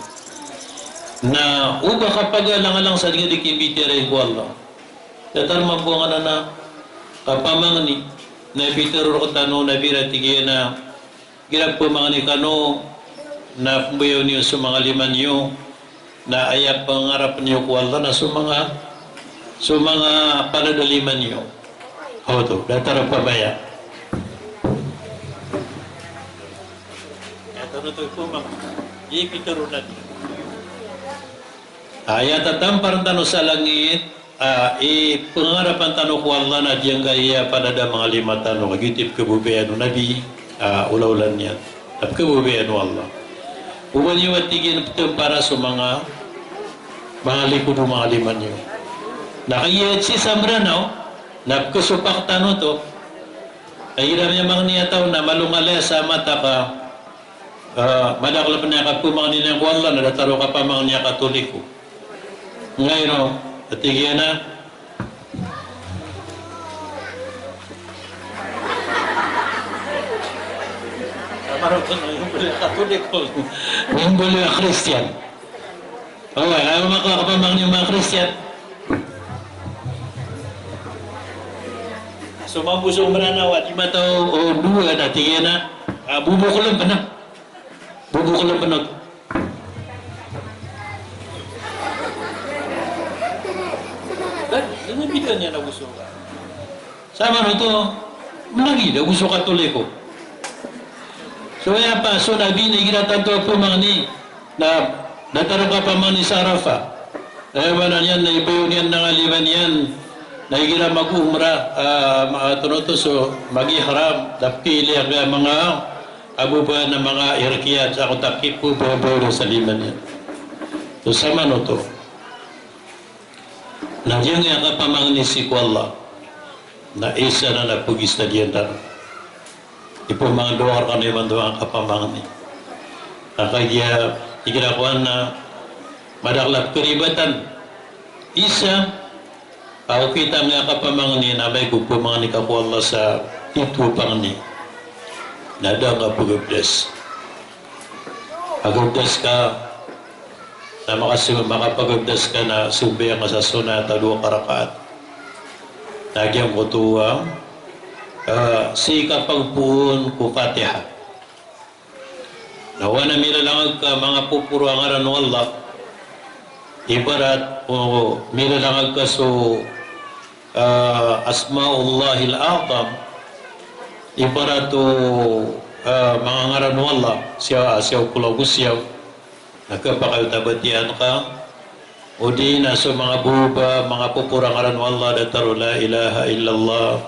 Na o ba ka pagalang-alang sa di nga di kimbitiyarai ko Allah. Datar mambo angkanan a kapamangni, na pitharo rktano, na bira tig iyan a, igira pmangni kano, na pmbayaw niyo so manga lima niyo, na aya pangarap niyo ko Allah na so manga, so manga palad a lima niyo. Oto, datar a pabaya. Aya tano to pmangni, ipitharo na. Aya tatampar tano sa langit, ah, i pangangarapan tano ko Allah na giyangkaya palad a manga lima tano, kagiya ipkhababayaan o Nabi, ah, olaola niyan. Na pkhababayaan o Allah. O ba niyo a tig iyan ptampara so manga, manga likod o manga lima niyo. Na kagiya sii sa Mranaw, na pkhasopak tano oto. Kagiya igira miyamangni a taw na malongalaya sa mata ka, Ah, madakl pn a kapamangni niyan ko Allah na datar o kapamangni a Katoliko. Ngaino, a tig iyan a, Katoliko. Mimbaloy a Kristiyan. Oway, aya manga kapamangni o manga Kristiyan. So mambo so Mranaw a di mataw o dowa na tig iyan a, ah, bobokln pn a. Bobokln pn a. Ba, di nga bida niyan a bo so Samanoto, mlagid ago so Katoliko. So aya pa, so Nabi na igira tanto a pamangni, na datar o kapamangni sa Arafah. Aya maana niyan na ibayaw niyan a manga lima niyan, na igira mag-umrah, ah, ma-, antonaa oto so mag-ihram, na pkhailay a manga, a bo ba na manga irkiyat, sa kotak ipo, ba, ba, sa lima niyan. So samanoto. Na giyangkaya kapamangni sii ko Allah, na isa na na pagistadiyan tano. Ipamangndao rkano imanto a kapamangni. Na kagiya igira kowan na madakl a pkharibatan. Isa, a okit angkaya kapamangni na amay ko pamangni ka ko Allah sa titho a pangni. Na da ngka pagabdas. Pagabdas ka, na makasi-, makapagabdas ka na sambayang ka sa sunnat a dowa ka rakaat. Na giyangkoto a, ah, sii ka pagpoon ko Fatiha. Na oway na milalangag ka manga poporo a ngaran o Allah. Ibarat o milalangag ka so, ah, Asmaullahil A'zam. Ibarat o, ah, manga ngaran o Allah. Siyaw, siyaw polo ago siyaw. Na kapakay o tabatiyaan ka, odi na so manga bo ba, manga poporo a ngaran o Allah datar o la ilaha illallah,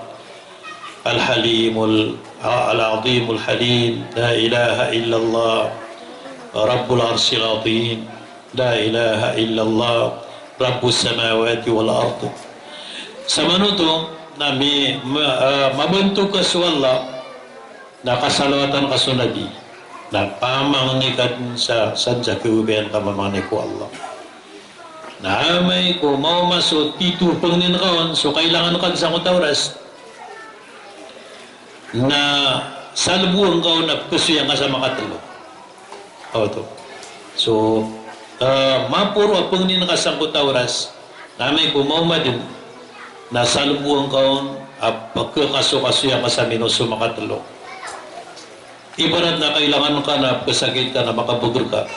al-halimul, al-azimul halim, la ilaha illallah, rabbul arshil azim, la ilaha illallah, rabbus samawati wal ard. Samanoto, na mi-, ma-, ah, mabanto ka so Allah, na kasalawatan ka so Nabi, na pamangni ka dn sa, sa, sa khababayaan ka mamangni ko Allah. Na amay ko maoma so tito pangnin ka on, so kailangan ka sangkoto a oras, na salboan ka on a pkasoya ngka sa makatlo. Oto. So, ah, maporo a pangnin ka sangkoto a oras, na amay ko maoma dn, na salboan ka on a pkakasokasoya ngka sa mino so makatlo. Ibarat na kailangan ka na pkasakit ka na makabagr ka.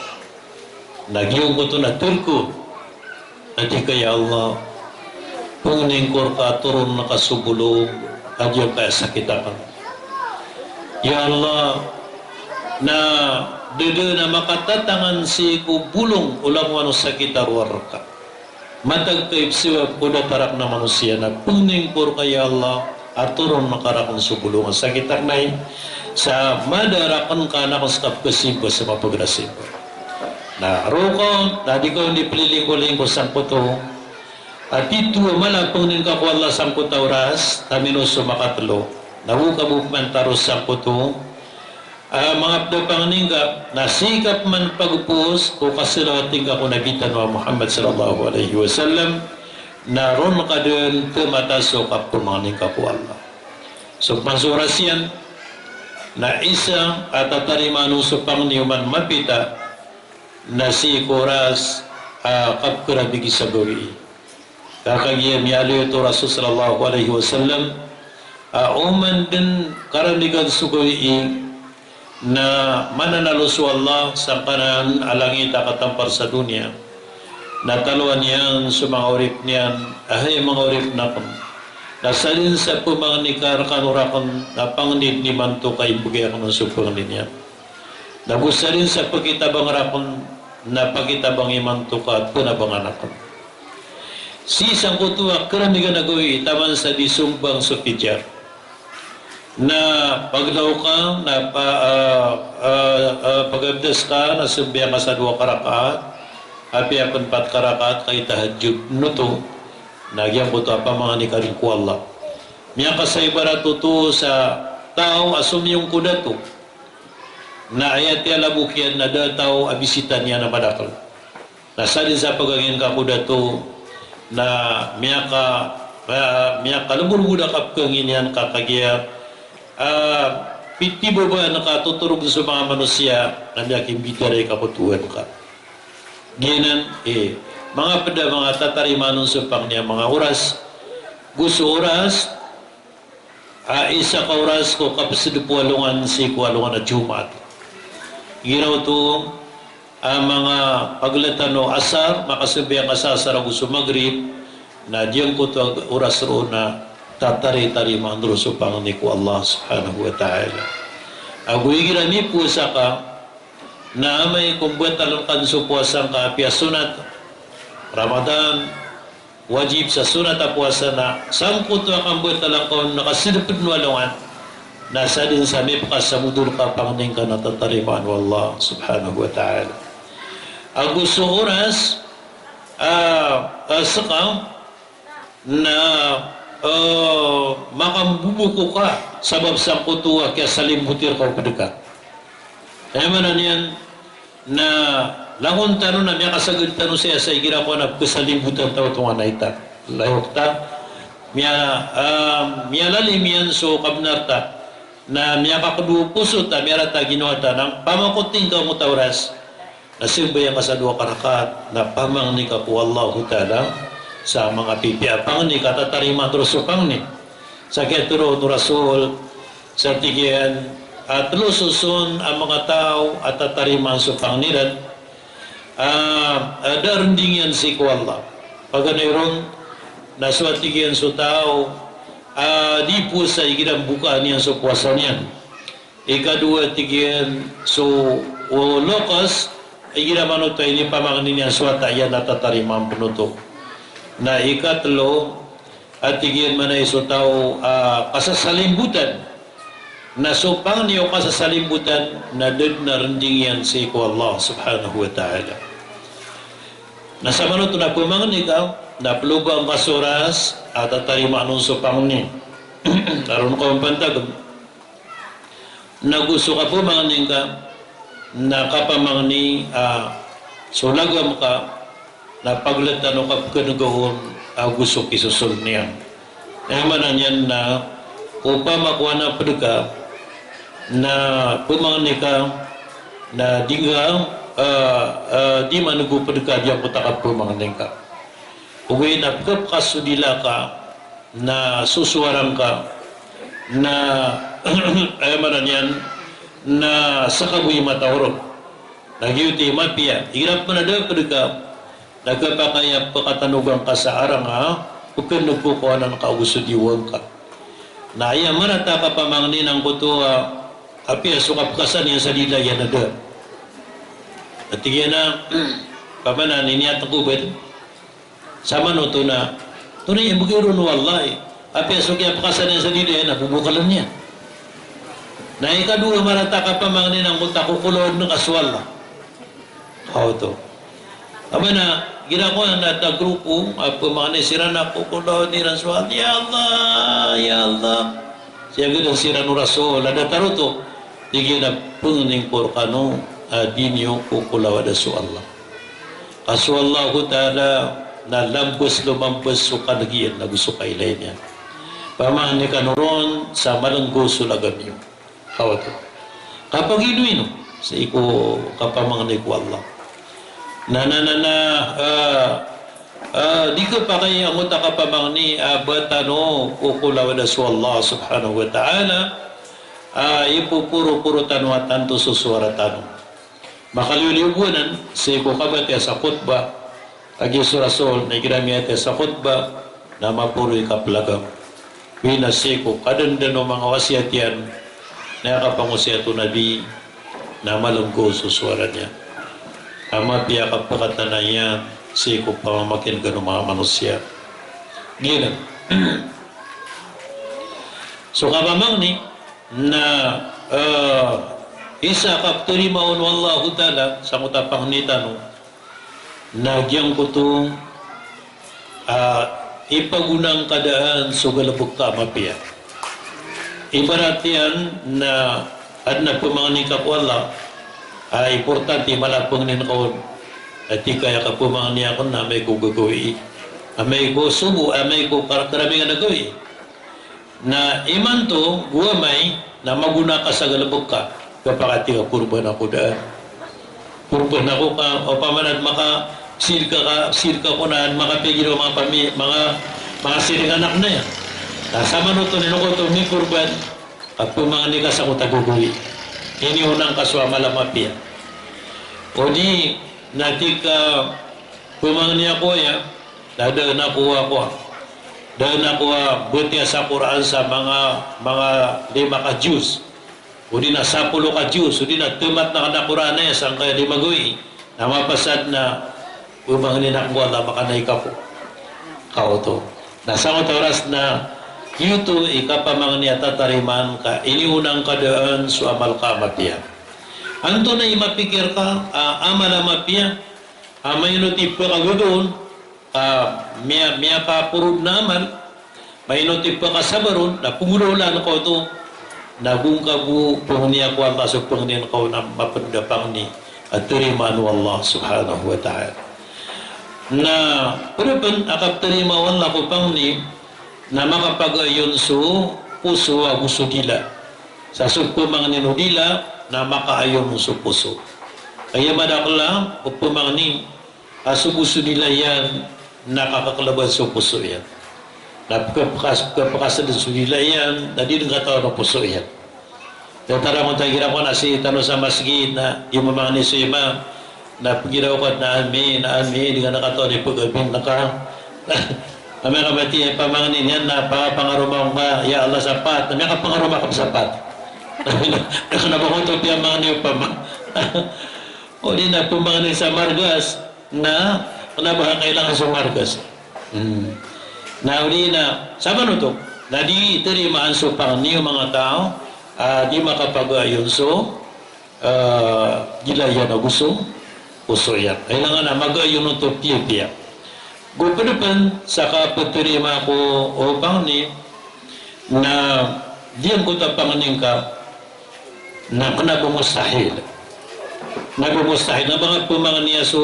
Na giyangkoto na tharoon ko a di ka, ya Allah, pangnin ko rka a toron ka so bolong a giyangkaya sakit akn. Ya Allah, na da dn a makatatangan sii ko bolong o langowan o sakit a rowar rka. Matag ka ipsabap ko datar akn a manosiya na pangnin ko rka, ya Allah, a toron ka rakn so bolong a sakit akn ai, sa mada rakn ka anak ska pkasimba sa mapagra simba. Na roo ka on, na di ka on di plilingkolingko sangkoto a tito a mala a pangnin ka ko Allah sangkoto a oras, na mino so makatlo. Na go ka bo pman tharoon sangkoto a manga pd a pangnin ka, na sii ka pman pagpos ko kasalawati ngka ko Nabi tano a Muhammad sallallahu alaihi wasallam, na ron ka dn tmata so kapamangnin ka ko Allah. So pman so oras iyan, na isa a tatarimaan on so pangni oman mapita, na sii ko oras a kapkharabigi sa gawii. Ka kagiya miyaaloy oto o Rasul sallallahu alaihi wasallam a oman dn karanigan so gawii na mananalo so Allah sangkanan a langit a katampar sa doniya, na taloan iyan so manga oripn iyan a hay manga oripn akn, na sadn sa pamangni ka rkano rakn na pangni dn imanto ka imbgay akn on so pangni niyan. Na go sadn sa pakitabang rakn na pakitabang imanto ka pnabangan akn. Sii sangkoto a karanigan a gawii taman sa di sombang so fajar, na paglaw ka na pa, ah, ah, ah, pagabdas ka na sambayang ka sa dowa ka rakaat, apiya pn pat ka rakaat ka itahajjud oto, na giyangkoto a pamangni ka dn ko Allah. Miyakasaibarat oto sa taw a somiyong ko dato. Na aya tiyalabok iyan na da a taw a bisita niyan a madakl. Na sadn sa pagangin ka ko dato, na miyaka, ah, miyakalobolbod a kapkangin iyan ka kagiya, ah, pitibabaan ka totorogn so manga manosiya, na miyakimbitaray ka ko tohan ka. Giyanan, eh, manga pd a manga tatarimaan on so pangni a manga oras. Go so oras, a isa ka oras ko kapsd po alongan sii ko alongan a Jumaat. Igira oto a manga pagltan o asar, makasambayang ka sa asar ago so magrib, na giyangkoto a oras roo na tatari-tarimaan roo so pangni ko Allah subhanahu wa ta'ala. Ago igira mipowasa ka, na amay ko mbatalan ka dn so powasa ngka apiya sonat, Ramadan, wajib sa sonat a powasa na sangkoto a kambatalan ka on na kasdpd o alongan, na sadn sa mipkasamod on ka pangni ngka na tatarimaan o Allah subhanahu wa ta'ala. Ago so oras, ah, ah, ska, na, eh, makamboboko ka sabap sangkoto a kiyasalimboti rka o pd ka. Aya maana niyan na langon tano na miyakasagad tano saya sa igira ko na pkhasalimbotan ta oto nga na ita. Layok ta, miya, eh, miyalalim iyan so kabnar ta. Na miyakakdowa o poso ta, miyarata a ginawa ta, na pamakoting ka angkoto a oras. Na sambayang ka sa dowa ka rakaat, na pamangni ka ko Allahu Ta'ala sa manga pipiya a pangni ka tatarimaan roo so pangni. Sa kiyatharoa o Rasul, sa tig iyan a tlo soson a manga taw a tatarimaan so pangni iran, a, a da a rending iyan sii ko Allah. Paganay ron, na so a tig iyan so taw a di powasa igira mbokaan iyan so powasa niyan. Ikadowa, tig iyan, so, o, loks, igira manoto a inipamangni niyan so wata iyan na tatarimaan pn oto. Na ikatlo, a tig iyan, manay so taw a kasasalimbotan. Na so pangni o kasasalimbotan na da dn a rending iyan sii ko Allah subhanahu wa ta'ala. Na sa manoto na pamangni ka, na ploba ngka so oras a tatarimaan on so pangni. Aron ka on pantagn. Na go so kapamangni ngka, na kapamangni, ah, so lagam ka, Na pagltan o kapknga on ago so kisosoln iyan. Aya maana niyan na opama ko anan pd ka na pmangni ka na di nga, ah, ah, di man go pd ka giyangkoto a kapmangni ngka. Ogaid na pkhapkhas so dila ka na so sowara ngka na, aya maana niyan na ska bo i mata oron. Na giyoto i mapiya, igira pn a da pd ka na khapakay a pkatanoga ngka sa arang a pknga ko koanan ka ago so diwang ka. Na aya marata a kapamangni na angkoto a apiya so kapkhasa niyan sa dila iyan a da. Ati giya na, pamana nini a tngkobad. Samanoto na, tonaa i mbgay ron o Allah i. Apiya so kiyapkhasa niyan sa dila iyan na bobokln iyan. Na ikadowa a marata a kapamangni na angkoto a kokolawad ngka so Allah. Kaoto. Aba na, igira ko na adn a grupo a pmangni siran a kokolawad iran so Allah. Ya Allah, ya Allah. Siyagdn siran o Rasul a datar oto. Tig iyan a pangni ko rkano a di niyo kokolawada so Allah. Ka so Allahu Ta'ala na lambs lomambs so kalg iyan ago so kailay niyan. Pamangni kano ron sa malnggo so lagam iyo. Kaoto. Kapagino-ino sii ko kapamangni ko Allah. Na, na, na, na, ah, ah, di khapakay angkoto a kapamangni a ba tano kokolawada so Allah subhanahu wa ta'ala, ah, ipoporoporo tano a tanto so sowara tano. Makaliyo-liyo bo anan sii ko kabatiya sa khutbah, a giya so Rasul na igira miyatiya sa khutbah na maporo i kaplagam. Oway na sii ko kadndn o manga wasiyat iyan na aya kapangosiyat o Nabi na malnggo so sowara niyan. Ka mapiya a kapkatana iyan sii ko pamamakin'gan o manga manosiya. Giyanan. So kapamangni na, eh, isa a kaptarima on o Allahu Ta'ala sangkoto a pangni tano na giyangkoto a ipagonangka daan so galbk ka a mapiya. Ibarat iyan na adn a pmangni ka ko Allah a importante, mala a pangnin ka on. Ati ka aya kapmangni akn na amay ko gagawii, amay ko sobo, amay ko kar-, karamigan a gawii. Na imanto go amay na magona ka sa galbk ka, kapakati ka korban ako daan. Korban ako ka, opama na makasirka ka, sirka ko na makapigil o manga pami-, manga, manga siringan akn aya. Na samanoto na ino ko oto mikorban, ka pmangni ka sangkoto a gagawii. Iniona ngka so amal a mapiya. Odi na tig ka pmangni ako aya, na daan ako a kowa. Daan ako a batiya sa Qur'an sa manga, manga lima ka juz. Odi na sapolo ka juz, odi na tamatn akn a Qur'an aya sangkaya lima gawii. Na mapasad na pmangnin akn ko Allah a makanai ka ko. Kaoto. Na sangkoto a oras na giyoto i kapamangni a tatarimaan ka iniona ngka daan so amal ka a mapiya. Antonaa i mapikir ka a amal a mapiya a maino ti pkagagaw on, a miya, miyakaporod na amal, maino ti pkasabar on, na pnggolawlaan ka oto, na go ngka bo pangniya ko Allah so pangnin ka on a mapnd a pangni a tarimaan o Allah subhanahu wa ta'ala. Na pd pn a kaptarima o Allah ko pangni na makapagayon so poso ago so dila. Sa so pmangnin o dila na makaayon so poso. Aya madakl a pmangni a so bo so dila iyan na kakaklban so poso iyan. Na pkapkas-, pkapkasdn so dila iyan na di dn katawan o poso iyan. Datar angkoto a igira ko na sii tano sa masgit na di mamangni so imam, na pgira ko na amin, amin, di ngka katawan i pagamin ka. Amay ka mati pamangni niyan na pa-, pangaroma ka, ya Allah, sa pat. Amay ka pangaroma ka sa pat. Na kna ba ko oto piyamangni opama. O di na pmangni sa margas, na kna ba ka kailangan so margas. Hmm. Na o di na, sabap oto, na di tarimaan so pangni o manga taw a di makapagayon so, ah, dila iyan ago so poso iyan. Kailangan a magayon oto piyapiya. Go pd pn sa kaptarima ko, o pangni, na giyangkoto a pangni ngka na kna ba mustahil. Kna ba mustahil. Na ba nga pmangni a so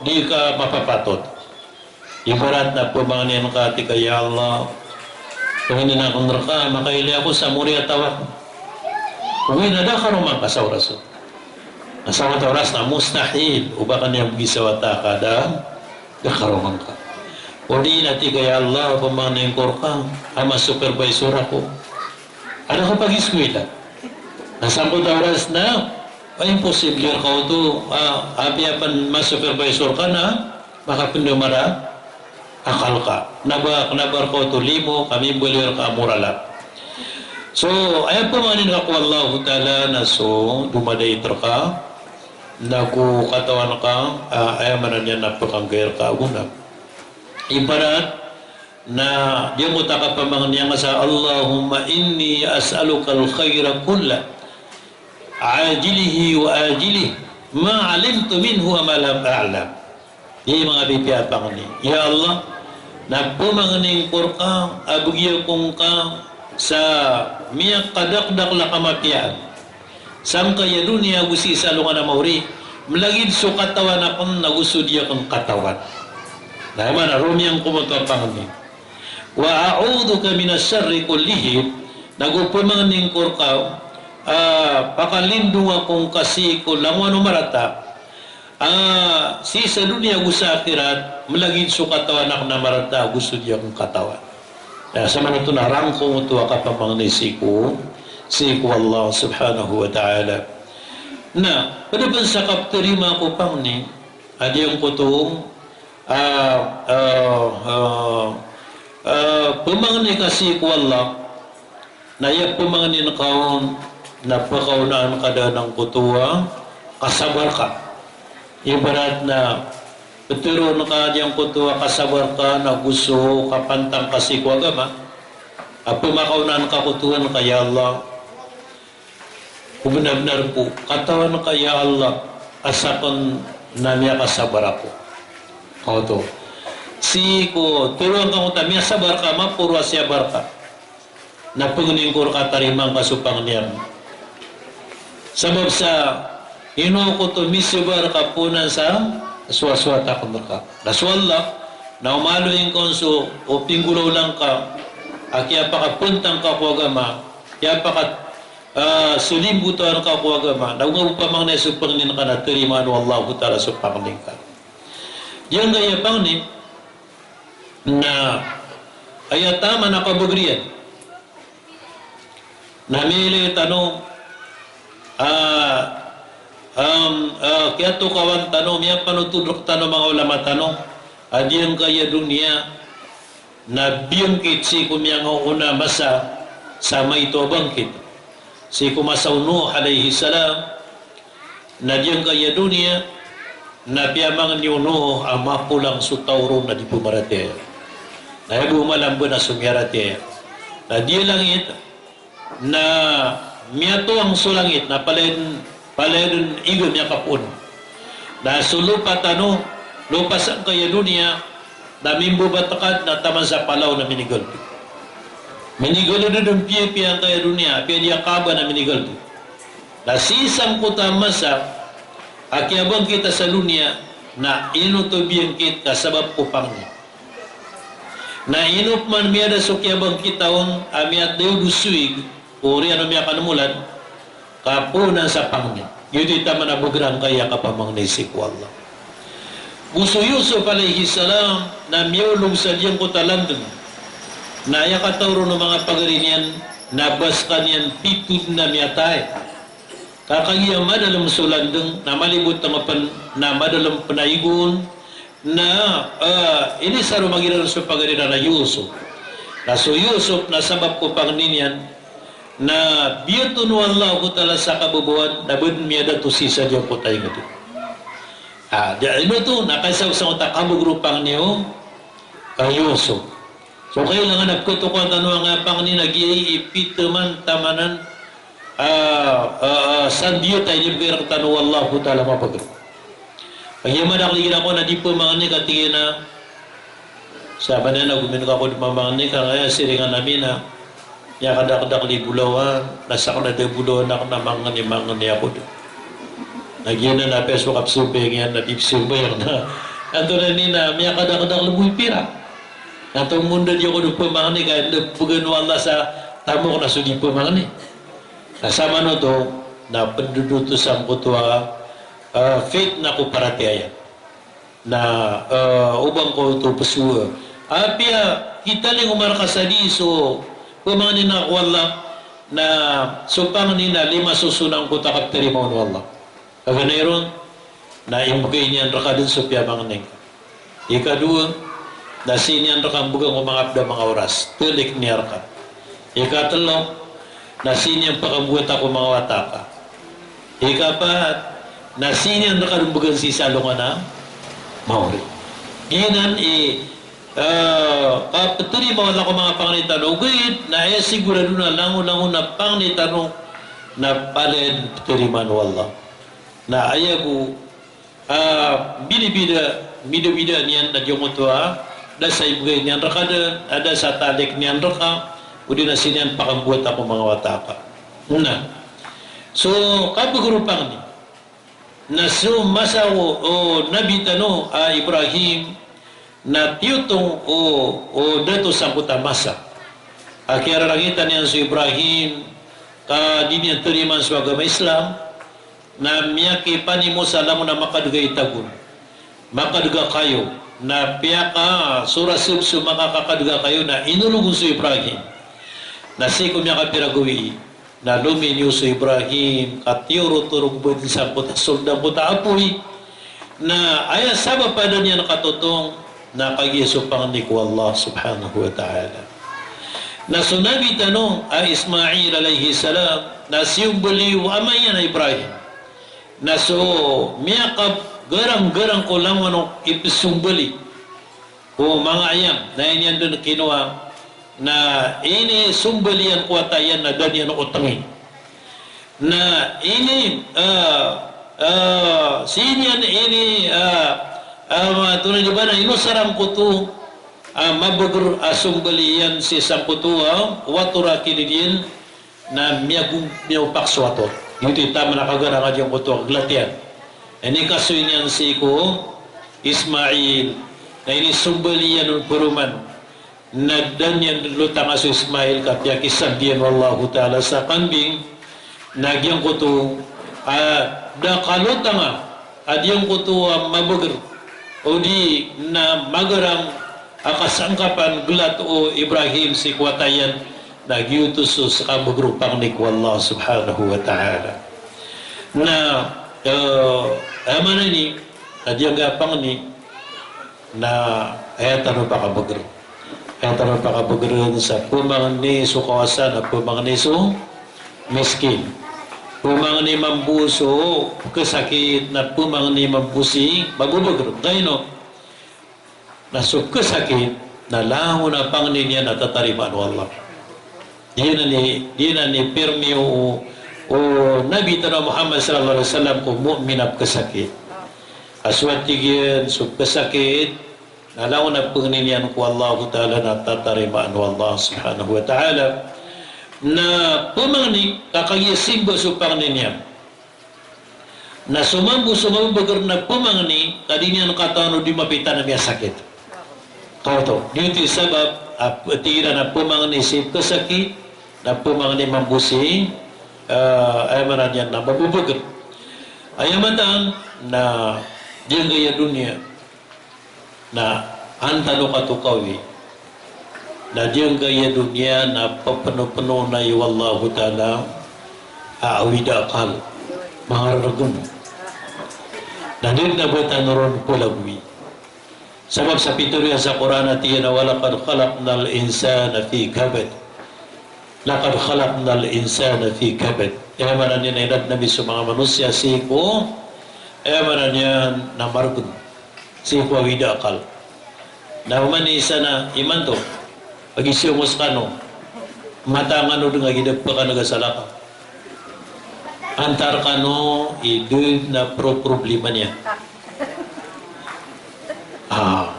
Di ka mapapatot. Ibarat na pemangnin ka, tig ka, "Ya Allah, pangnin akn rka, makailay ako sa mori a taw akn." Oway na da karoma ngka sa oras on. Na sa wata oras na mustahil o ba ka niyan bgi sa wata ka da, da karoma ngka. O di na tig ka, "Ya Allah, pemangnin ko rka a ma-supervisor ako a da ka pagiskuwila." Na sangkoto a oras na, ay, imposible rka oto, a, apiya pn ma-supervisor ka na makapndmar a akal ka. Kna ba, kna ba rka oto limo, ka mimbaloy rka a moral ka. So, aya pemangnin ka ko Allahu Ta'ala na so domadait rka, nago katawan ka, a, aya maana niyan na pkhanggay rka ago na. Ibarat na giyangkoto a kapamangni angka sa, "Allahumma inni as'alukal khaira kullah, ajilihi wa ajilih, ma alimtu minhu wa ma lam a'lam." Aya manga pipiya a pangni. Ya Allah, na pemangnin ko rka a bgi ako ngka sa miyakadakdakl a kamapiyaan sangkaya doniya ago sii sa alongan a maori, mlagid so katawan akn ago so di akn katawan. Na aya maana roo miyangkoto a pangni. Wa a'udhuka minash sharri kullihi, nago pemangnin ko rka a pakalindong ako ngka sii ko langowan o marata, a, sii sa doniya ago sa akhirat, mlagid so katawan akn a marata ago so di akn katawan. Na sa maana oto na rangkong oto a kapamangni sii ko, sii ko Allah Subhanahu wa Ta'ala. Na pd pn sa kaptarima ko pangni a giyangkoto a, a, a, a, pemangni ka sii ko Allah, na aya pemangnin ka on na pkaonaan ka dn angkoto a kasabar ka. Ibarat na ptharoon ka giyangkoto a kasabar ka nago so kapantang ka sii ko agama, a pmakaonaan ka koto on ka, "Ya Allah, ko bnar-bnar ko katawan ka, ya Allah, a sakn na miyakasabar ako." Oto. Sii ko tharoon ka oto a miyasabar ka, maporo a siyabar ka, na pangnin ko rka a tarimaan ka so pangni akn. Sabap sa ino ko oto misabar ka poon sa sowasowat akn rka. Na so Allah na o maaloy ngka on so o pinggolawla ngka a kiyapakapantang ka ko agama, kiyapaka, ah, salimbotawan ka ko agama, na o nga bo pamangni so pangnin ka na tarimaan o Allahu Ta'ala so pangnin ka. Giyangkaya pangni na aya taman a kabagr iyan. Na miyailay tano, ah, um, ah, kiyatokawan tano, miyapanotol rktano manga ulama tano a giyangkaya doniya na biyangkit sii ko miyangaoona a masa sa maito a bangkit, sii ko masa o Nuh alayhis salam. Na giyangkaya doniya na piyamangni o Nuh a mapolang so taw ron a di pmaratiyaya. Na aya bo malamban a so miyaratiyaya. Na di langit na miyatoang so langit na palaya dn, palaya dn iga miyakapoon. Na so lopa tano, lopa sangkaya doniya, na mimbabatkad na taman sa palaw na minigalbk. Minigalbk dn piyapiya angkaya doniya, apiya di a Kaaba na minigalbk. Na sii sangkoto a masa a kiyabangkita sa doniya, na ino oto biyangkit ka sabap ko pangni. Na ino pman miyada so kiyabangkita on a miyada i dosoig, oriyan o miyakanmolad, ka poon sa pangni. Giyoto i taman a bagrangkaya kapamangni sii ko Allah. Go so Yusuf alayhis salam na miyaolog sa giyangkoto a landng. Na aya kataw ron o manga pagari niyan na ba skaniyan pito dn a miyatay. Ka kagiya madalm so landng na malibotng pn na madalm pn a igon. Na, ah, inisaro magiran so pagari iran a Yusuf. Na so Yusuf na sabap ko pangni niyan na biyoto o Allahu Ta'ala sa kababawan na ba dn miyada oto sii sa giyangkoto a ingd. Ah, di ino oto na kaisaw sangkoto a kabagr o pangni o, ah, Yusuf. So kailangan a pkatokawan tano angkaya pangni na giyai i pitaman tamanan, ah, ah, ah, sandiyat a inibgay rktano o Allahu Ta'ala a mapagr. Kagiya madakl igira ko na di pmangni ka tig iyan a, sa ba niyan a gomin ka ko di mamangni ka angkaya siringan ami na miyakadakdakl i bolawan, na sakn a da bolawan akn na mangni, mangni ako dn. Na giyanan a apiya so kapsambayang iyan na di psambayang na Antonaa ini na miyakadakdakl bo i pirak. Na tomo anda di ako dn pmangni ka anda pgan o Allah sa tamok na so di pmangni. Na samanoto na pndodoto sangkoto a, ah, fitnah ko paratiyaya. Na, eh, o ba ngka oto psowa. Apiya kitalingoma rka sa di so pmangnin ka ko Allah, na so pangni na lima soson angkoto a kaptarimaan o Allah. Paganay ron, na imbgay niyan rka dn so piyamangni ngka. Ikadowa, na sii niyan rka mbgan ko manga pd a manga oras. Talik niyan rka. Ikatlo, na sii niyan pakambowata ko manga wata ka. Ikapat, na sii niyan rka dn mbgan sii sa alongan a maori. Giyanan i, eh, kaptarimaan o Allah ko manga pangni tano, ogaid na aya sigorado na langon-langon a pangni tano na palaya dn ptarimaan o Allah. Na aya bo, ah, bidabida, bidabida niyan na giyangkoto a da sa imbgay niyan rka dn, a da sa talik niyan rka, odi na sii niyan pakambowata ko manga wata ka. Na so kabagr o pangni na so masa o, o Nabi tano a Ibrahim, na tiyotong o, o dato sangkoto a masa a kiyararangitan iyan so Ibrahim ka di niyan tarimaan so agama Islam. Na miyakipanimo sa langon a makadg a itagon, makadg a kayo, na piyakasorasb so makakakadg a kayo na inolog on so Ibrahim. Na sii ko miyakapira gawii na lominiyo so Ibrahim ka tiyorotorog bo dn sangkoto a sold angkoto a apoy. Na aya sabap a da niyan katotong na kagiya so pangni ko Allah subhanahu wa ta'ala. Na so Nabi tano a Ismail alayhis salam na siyombali o ama iyan a Ibrahim. Na so miyakagaranggarang ko langon o ipsombali ko manga ayam, na iniyan dn kinowa, na inisombali iyan ko wata iyan na da niyan otngi. Na ini, ah, ah, sii niyan ini, ah, ah, ma-, antonaa di ba na inosar angkoto a mabagr a sombali iyan sii sangkoto a wator a kinid iyan, na miyagom-, miyaopak so wator. Giyoto i taman a kagarang a giyangkoto a glat iyan. Inikasoy niyan sii ko Ismail, na inisombali iyan on paroman. Na da niyan lotanga so Ismail ka piyakisambi iyan o Allahu Ta'ala sa kambing, na giyangkoto a da kalotanga a giyangkoto a mabagr odi na magarang a kasangkapan glat o Ibrahim sii ko wata iyan, na giyoto so skabagr o pangni ko Allah subhanahu wa ta'ala. Na, eh, aya maana ini, a giyangkaya pangni, na aya tano pakabagr. Aya tano pakabagrn sa pmangni so kawasa na pmangni so miskin. Pmangni mambo so pkhasakit na pmangni mambo si mababagr. Kaino? Na so pkhasakit na langon a pangni niyan na tatarimaan o Allah. Giyanan i, giyanan i pirmi o, o Nabi tano a Muhammad sallallahu alaihi wasallam ko mu'min a pkhasakit. A so tig iyan so pkhasakit na langon a pangni niyan ko Allahu Ta'ala na tatarimaan o Allah subhanahu wa ta'ala. Na pmangni ka kagiya simba so pangni niyan. Na so mambo so mababagr na pmangni ka di niyan katawan o di mapita na miyasakit. Kaoto, giyoto i sabap a, tig iran a pmangni si pkhasakit na pmangni mambo si, eh, aya maana niyan na mababagr. Aya mataan na giyangkaya doniya na an tano katokawi na giyangkaya doniya na pphnopno na iyo Allahu Ta'ala a awida akal, manga rargm. Na di na ba tano ron polagowi. Sabap sa pitharo iyan sa Qur'an a tig iyan a, "Walaqad khalaqnal insana fi kabad." Laqad khalaqnal insana fi kabad. Aya maana niyan na inadn ami so manga manosiya sii ko, aya maana niyan na margn, sii ko awida akal. Na oman i isa na imanto, pagisiyong o skano, mataan kano dn a gii da pkhan'g a salakaw. Antaa rkano i da dn a pro-, problema niyan. Ah,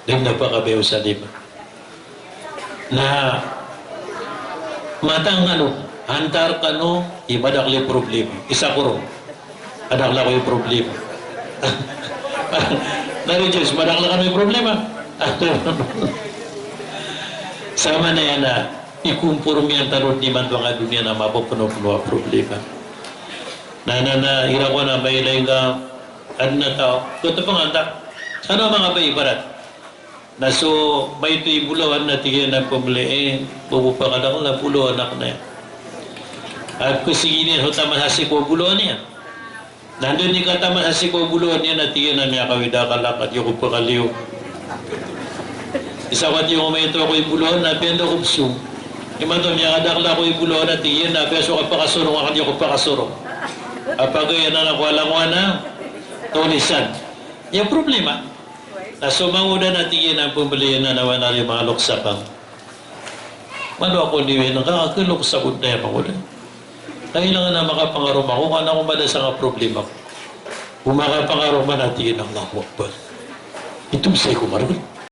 da dn a pkhabayaw sa lima. Na mataan kano, antaa rkano i madakl i problema. Isa ko ron. Madakl ako i problema. Tari James, madakl ka na problema. Samanaya na ikompormiyan tano dn imanto a doniya na mapoponopono a problema. Na, na, na, iran ko na mailay nga adn a taw, kotopngan ta. Sa na manga ba ibarat na so maito i bolawan na tig iyan a pmbaloy, eh, bo bo pakadakl a bolawan akn aya. A pkasigi niyan so taman sa siko a bolawan iyan. Na anda i kataman sa siko a bolawan iyan na tig iyan a miyakawid akal a ka di ako pakaliyo. Isa ko a tig iyan a maito ako i bolawan na apiya anda ako pzong. Imanto miyakadakl ako i bolawan na tig iyan a apiya so kapakasorong a ka di ako pakasorong. A pagay anan ako a langowan a tolisan. Aya problema. Na so mangoda na tig iyan a pmbaloy anan a wana riyo manga loks akn. Malo ako niwin ka, ka loks ako dn aya mangoda. Kailangan a makapangaroma ako, ka na ako mada sa nga problema ko. Bo makapangaroma na tig iyan a Allahu Akbar. Ito sa iko margn.